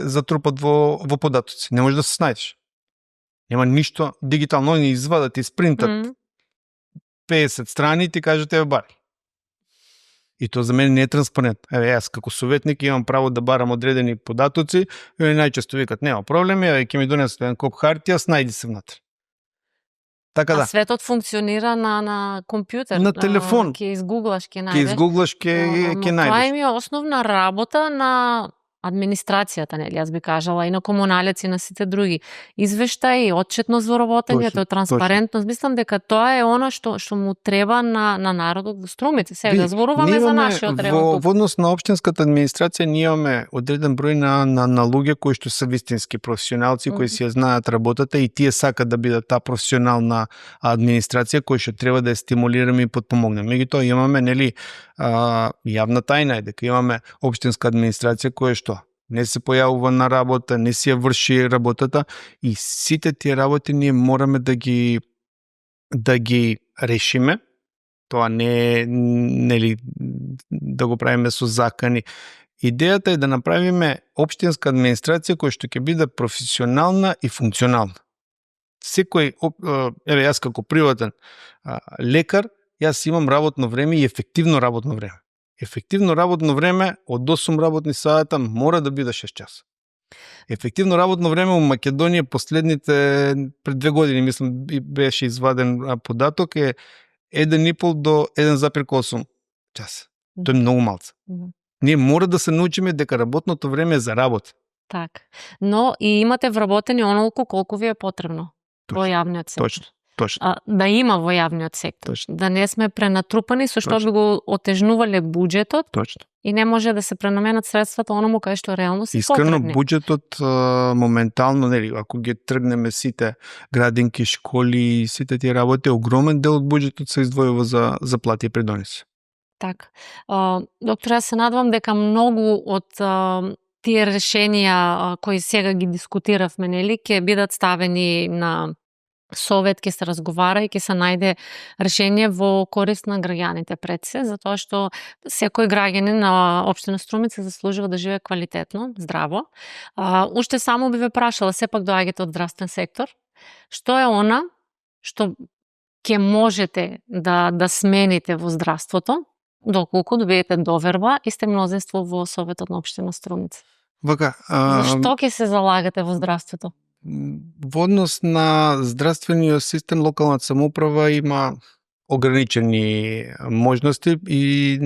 затрупат во податоци. Не можеш да се снајдеш. Нема ништо дигитално, они извадат и спринтат 50 страни и ти кажат еве бари. И тоа за мене не е транспарентно. Еве јас како советник имам право да барам одредени податоци и они најчесто викат нема проблеми, ќе ми донесат еден коп хартија, снајди се внатре. Така да. А светот функционира на компјутер, на телефон. Ќе изгуглаш, ќе најдеш. Ќе изгуглаш, ќе најдеш. Тоа е основна работа на администрацијата, нели, јас би кажала, и на Комуналец и на сите други. Извештај, отчетност во работењето, транспарентност, мислам дека тоа е она што му треба на народот во Струмица. Сега да зборуваме за нашиот район. Во однос на општинската администрација ние имаме одреден број на луѓе кои што се вистински професионалци, кои си ја знаат работата и тие сакат да бидат таа професионална администрација која што треба да ја стимулираме и подпомогнеме. Меѓутоа имаме нели јавна тајна е дека имаме општинска администрација која што не се појавува на работа, не си ја врши работата и сите тие работи ние мораме да ги решиме. Тоа не е нели да го правиме со закани. Идејата е да направиме општинска администрација која што ќе биде професионална и функционална. Секој, еве јас како приватен лекар, јас имам работно време и ефективно работно време. Ефективно работно време од 8 работни сата мора да биде 6 часа. Ефективно работно време во Македонија последните пред 2 години мислам беше изваден податок е 1,5 до 1,8 часа. Тоа е многу малку. Ние мора да се научиме дека работното време е за работа. Така. Но и имате вработени онолку колку ви е потребно во јавниот сектор. Точно. Да има во јавниот сектор. Точно. Да не сме пренатрупани со што би го отежнувале буџетот. Точно. И не може да се пренаменат средствата оному кај што реално се потребни. Искрено буџетот моментално, нели, ако ги тргнеме сите градинки, школи и сите тие работи, огромен дел од буџетот се издвојува за плати и придонеси. Така. Доктор, јас се надевам дека многу од тие решенија кои сега ги дискутиравме, нели, ќе бидат ставени на совет, ќе се разговара и ќе се најде решение во корист на граѓаните пред се, затоа што секој граѓанин на општина Струмица заслужува да живее квалитетно, здраво. Уште само би ве прашала, сепак доаѓате од здравствен сектор, што е она што ќе можете да смените во здравството, доколку добиете доверба и сте мнозинство во советот на општина Струмица? Зашто ќе се залагате во здравството? Во однос на здравствениот систем, локалната самоуправа има ограничени можности и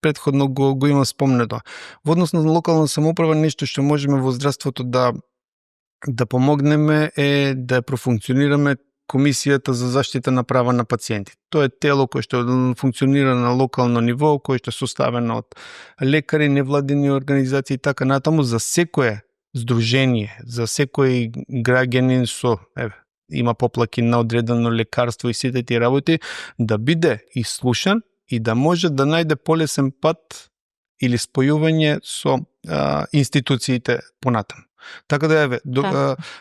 претходно го има спомнето. Во однос на локална самоуправа, нешто што можеме во здравството да помогнеме е да профункционираме Комисијата за заштита на права на пациенти. Тоа е тело кое што функционира на локално ниво, кое што е составено од лекари, невладини организации и така натаму за секое здружение, за секој граѓанин со има поплаки на одредено лекарство и сите тие работи, да биде ислушан и да може да најде полесен пат или спојување со институциите понатаму. Така да еве,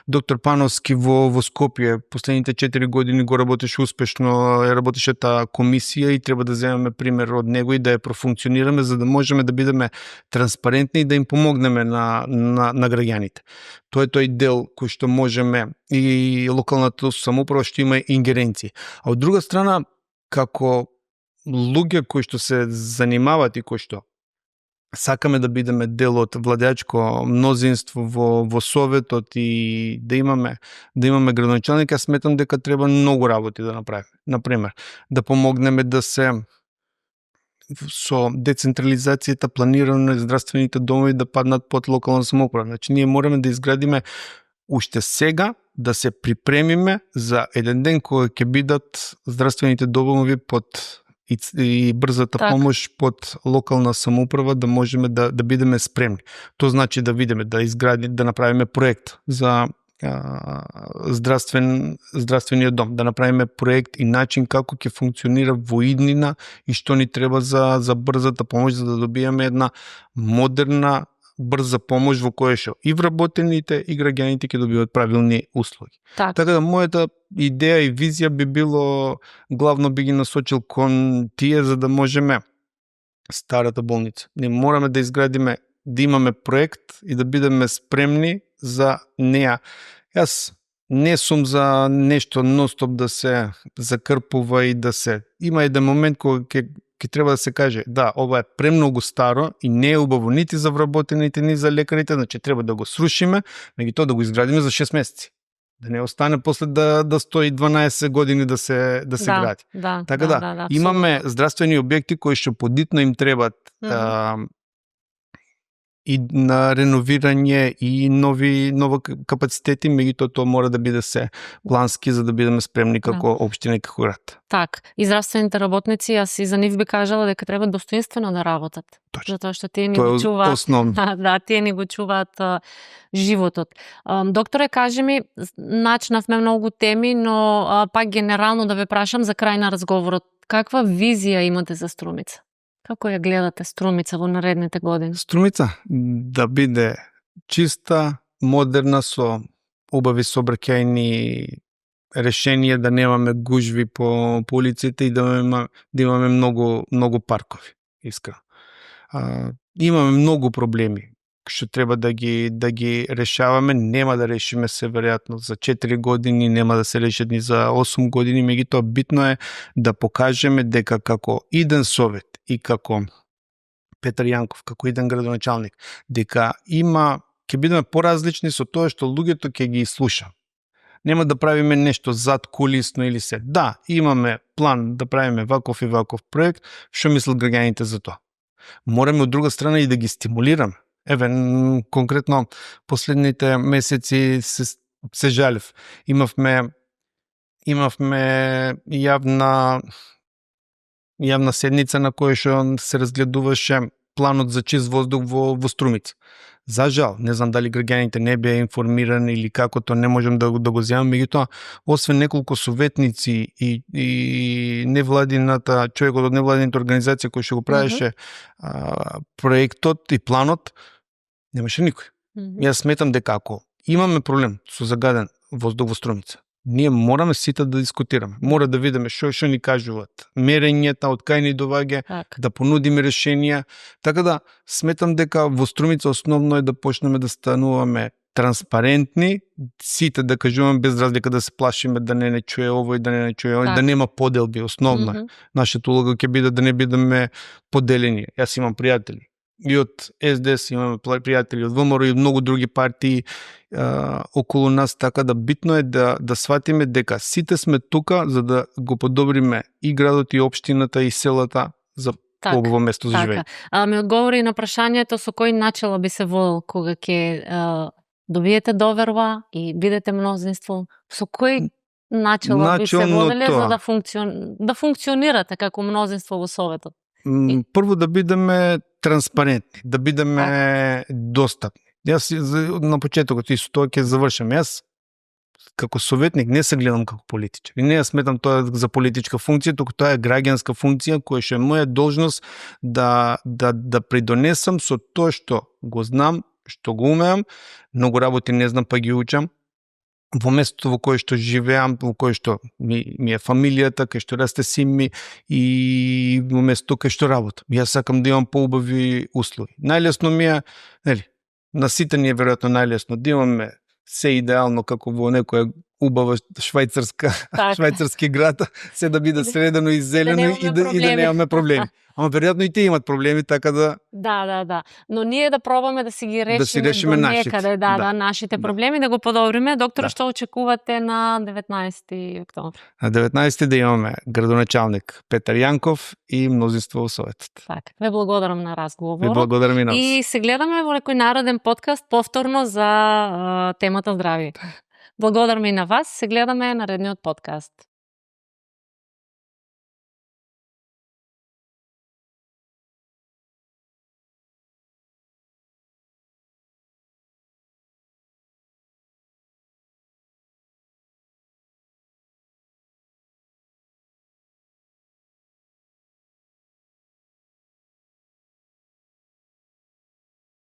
доктор Пановски во Скопје последните 4 години го работеше успешно, работеше таа комисија и треба да земеме пример од него и да ја профункционираме за да можеме да бидеме транспарентни и да им помогнеме на граѓаните. Тоа е тој дел кој што можеме и локалната самоуправа што има ингеренции. А од друга страна, како луѓе кои што се занимаваат и кои што сакаме да бидеме дел од владеачко мнозинство во советот и да имаме градоначалник, јас сметам дека треба многу работи да направиме. Например, да помогнеме да се со децентрализацијата планирано здравствените домови да паднат под локална самоуправа. Значи ние мораме да изградиме уште сега да се припремиме за еден ден кога ќе бидат здравствените домови под и брзата помош под локална самоуправа да можеме да бидеме спремни. Тоа значи да видиме, да направиме проект за здравствениот дом, да направиме проект и начин како ќе функционира во иднина и што ни треба за брзата помош за да добиеме една модерна брза помош во која што и вработените и граѓаните ќе добиваат правилни услуги. Така да мојата идеја и визија би било, главно би ги насочил кон тие за да можеме старата болница. Не мораме да изградиме, да имаме проект и да бидеме спремни за неа. Јас не сум за нешто нон-стоп да се закрпува и да се... Има еден момент кога ќе треба да се каже, да, ова е премногу старо и не е убаво нити за вработените, ни за лекарите, значи треба да го срушиме, меѓутоа да го изградиме за 6 месеци. Да не остане после да стои 12 години да се гради. Така имаме здравствени објекти кои што подитно им требат и на реновирање и нови капацитети, меѓутоа тоа мора да биде се плански за да бидеме спремни како општина и како град. И здравствените работници, јас и за нив би кажала дека треба достоинствено да работат. Затоа што тие ни го чуваат. Тие ни го чуваат животот. Докторе, кажи ми, начнавме многу теми, но пак генерално да ве прашам за крај на разговорот. Каква визија имате за Струмица? Како ја гледате Струмица во наредните години? Струмица да биде чиста, модерна, со убави сообраќајни решенија, да немаме гужви по улиците и да имаме многу паркови, искрено. Имаме многу проблеми што треба да ги решаваме, нема да решиме се веројатно за 4 години, нема да се решат ни за 8 години, меѓутоа битно е да покажеме дека како иден совет и како Петар Јанков, како иден градоначалник, дека ќе бидеме поразлични со тоа што луѓето ќе ги слуша. Нема да правиме нешто зад кулисно или се. Да, имаме план да правиме ваков и ваков проект, што мислат граѓаните за тоа. Мораме од друга страна и да ги стимулираме. Еве, конкретно, последните месеци се жалев. Имавме јавна седница на која што се разгледуваше планот за чист воздух во Струмица. За жал, не знам дали граѓаните не беа информирани или како тоа, не можем да го земам, меѓутоа, освен неколку советници и човекот од невладината организација кој што го правеше проектот и планот, немаше никој. Јас сметам дека ако имаме проблем со загаден воздух во Струмица, ние мораме сите да дискутираме. Мора да видиме што ни кажуваат мерењата, од кај ни доваѓа, да понудиме решенија. Така да сметам дека во Струмица основно е да почнеме да стануваме транспарентни, сите да кажуваме без разлика да се плашиме да не чуе овој, да не чуе овој, да нема поделби, основно е. Нашата улога ќе биде да не бидеме поделени. Јас имам пријатели и од СДС, имаме пријатели од ВМРО и од многу други партии околу нас, така да битно е да сватиме дека сите сме тука за да го подобриме и градот и општината и селата за поубаво место за живење. Ми одговори на прашањето со кој начало би се водел кога ќе добиете доверба и бидете мнозинство, со кој начало би се воделе за да функционирате како мнозинство во Советот? Прво да бидеме транспарентни, да бидеме достапни. Јас на почетокот и со тоа ќе завршам. Јас како советник не се гледам како политичар. И не ја сметам тоа за политичка функција, туку тоа е граѓанска функција која што е моја должност да придонесам со тоа што го знам, што го умеам, многу работи не знам па ги учам. Во местото во кое што живеам, во кое што ми е фамилијата, кај што расте син ми и во местото кај што работам. Јас сакам да имам поубави услови. Најлесно ми е, нели, на сите ни е веројатно најлесно да имаме се идеално како во некоја убава швајцарски град, се да биде средено и зелено и да немаме проблеми. Ама веројатно и тие имат проблеми, така да... Да. Но ние да пробаме да си ги решиме, да си решиме до некаде, нашите проблеми, да го подобриме. Доктор, што очекувате на 19 октомври? На 19 да имаме градоначалник Петар Јанков и мнозинство во Советот. Така, ве благодарам на разговорот. Ве благодарам и на вас. И се гледаме во некој народен подкаст повторно за темата здравје. Благодарам и на вас. Се гледаме наредниот подкаст.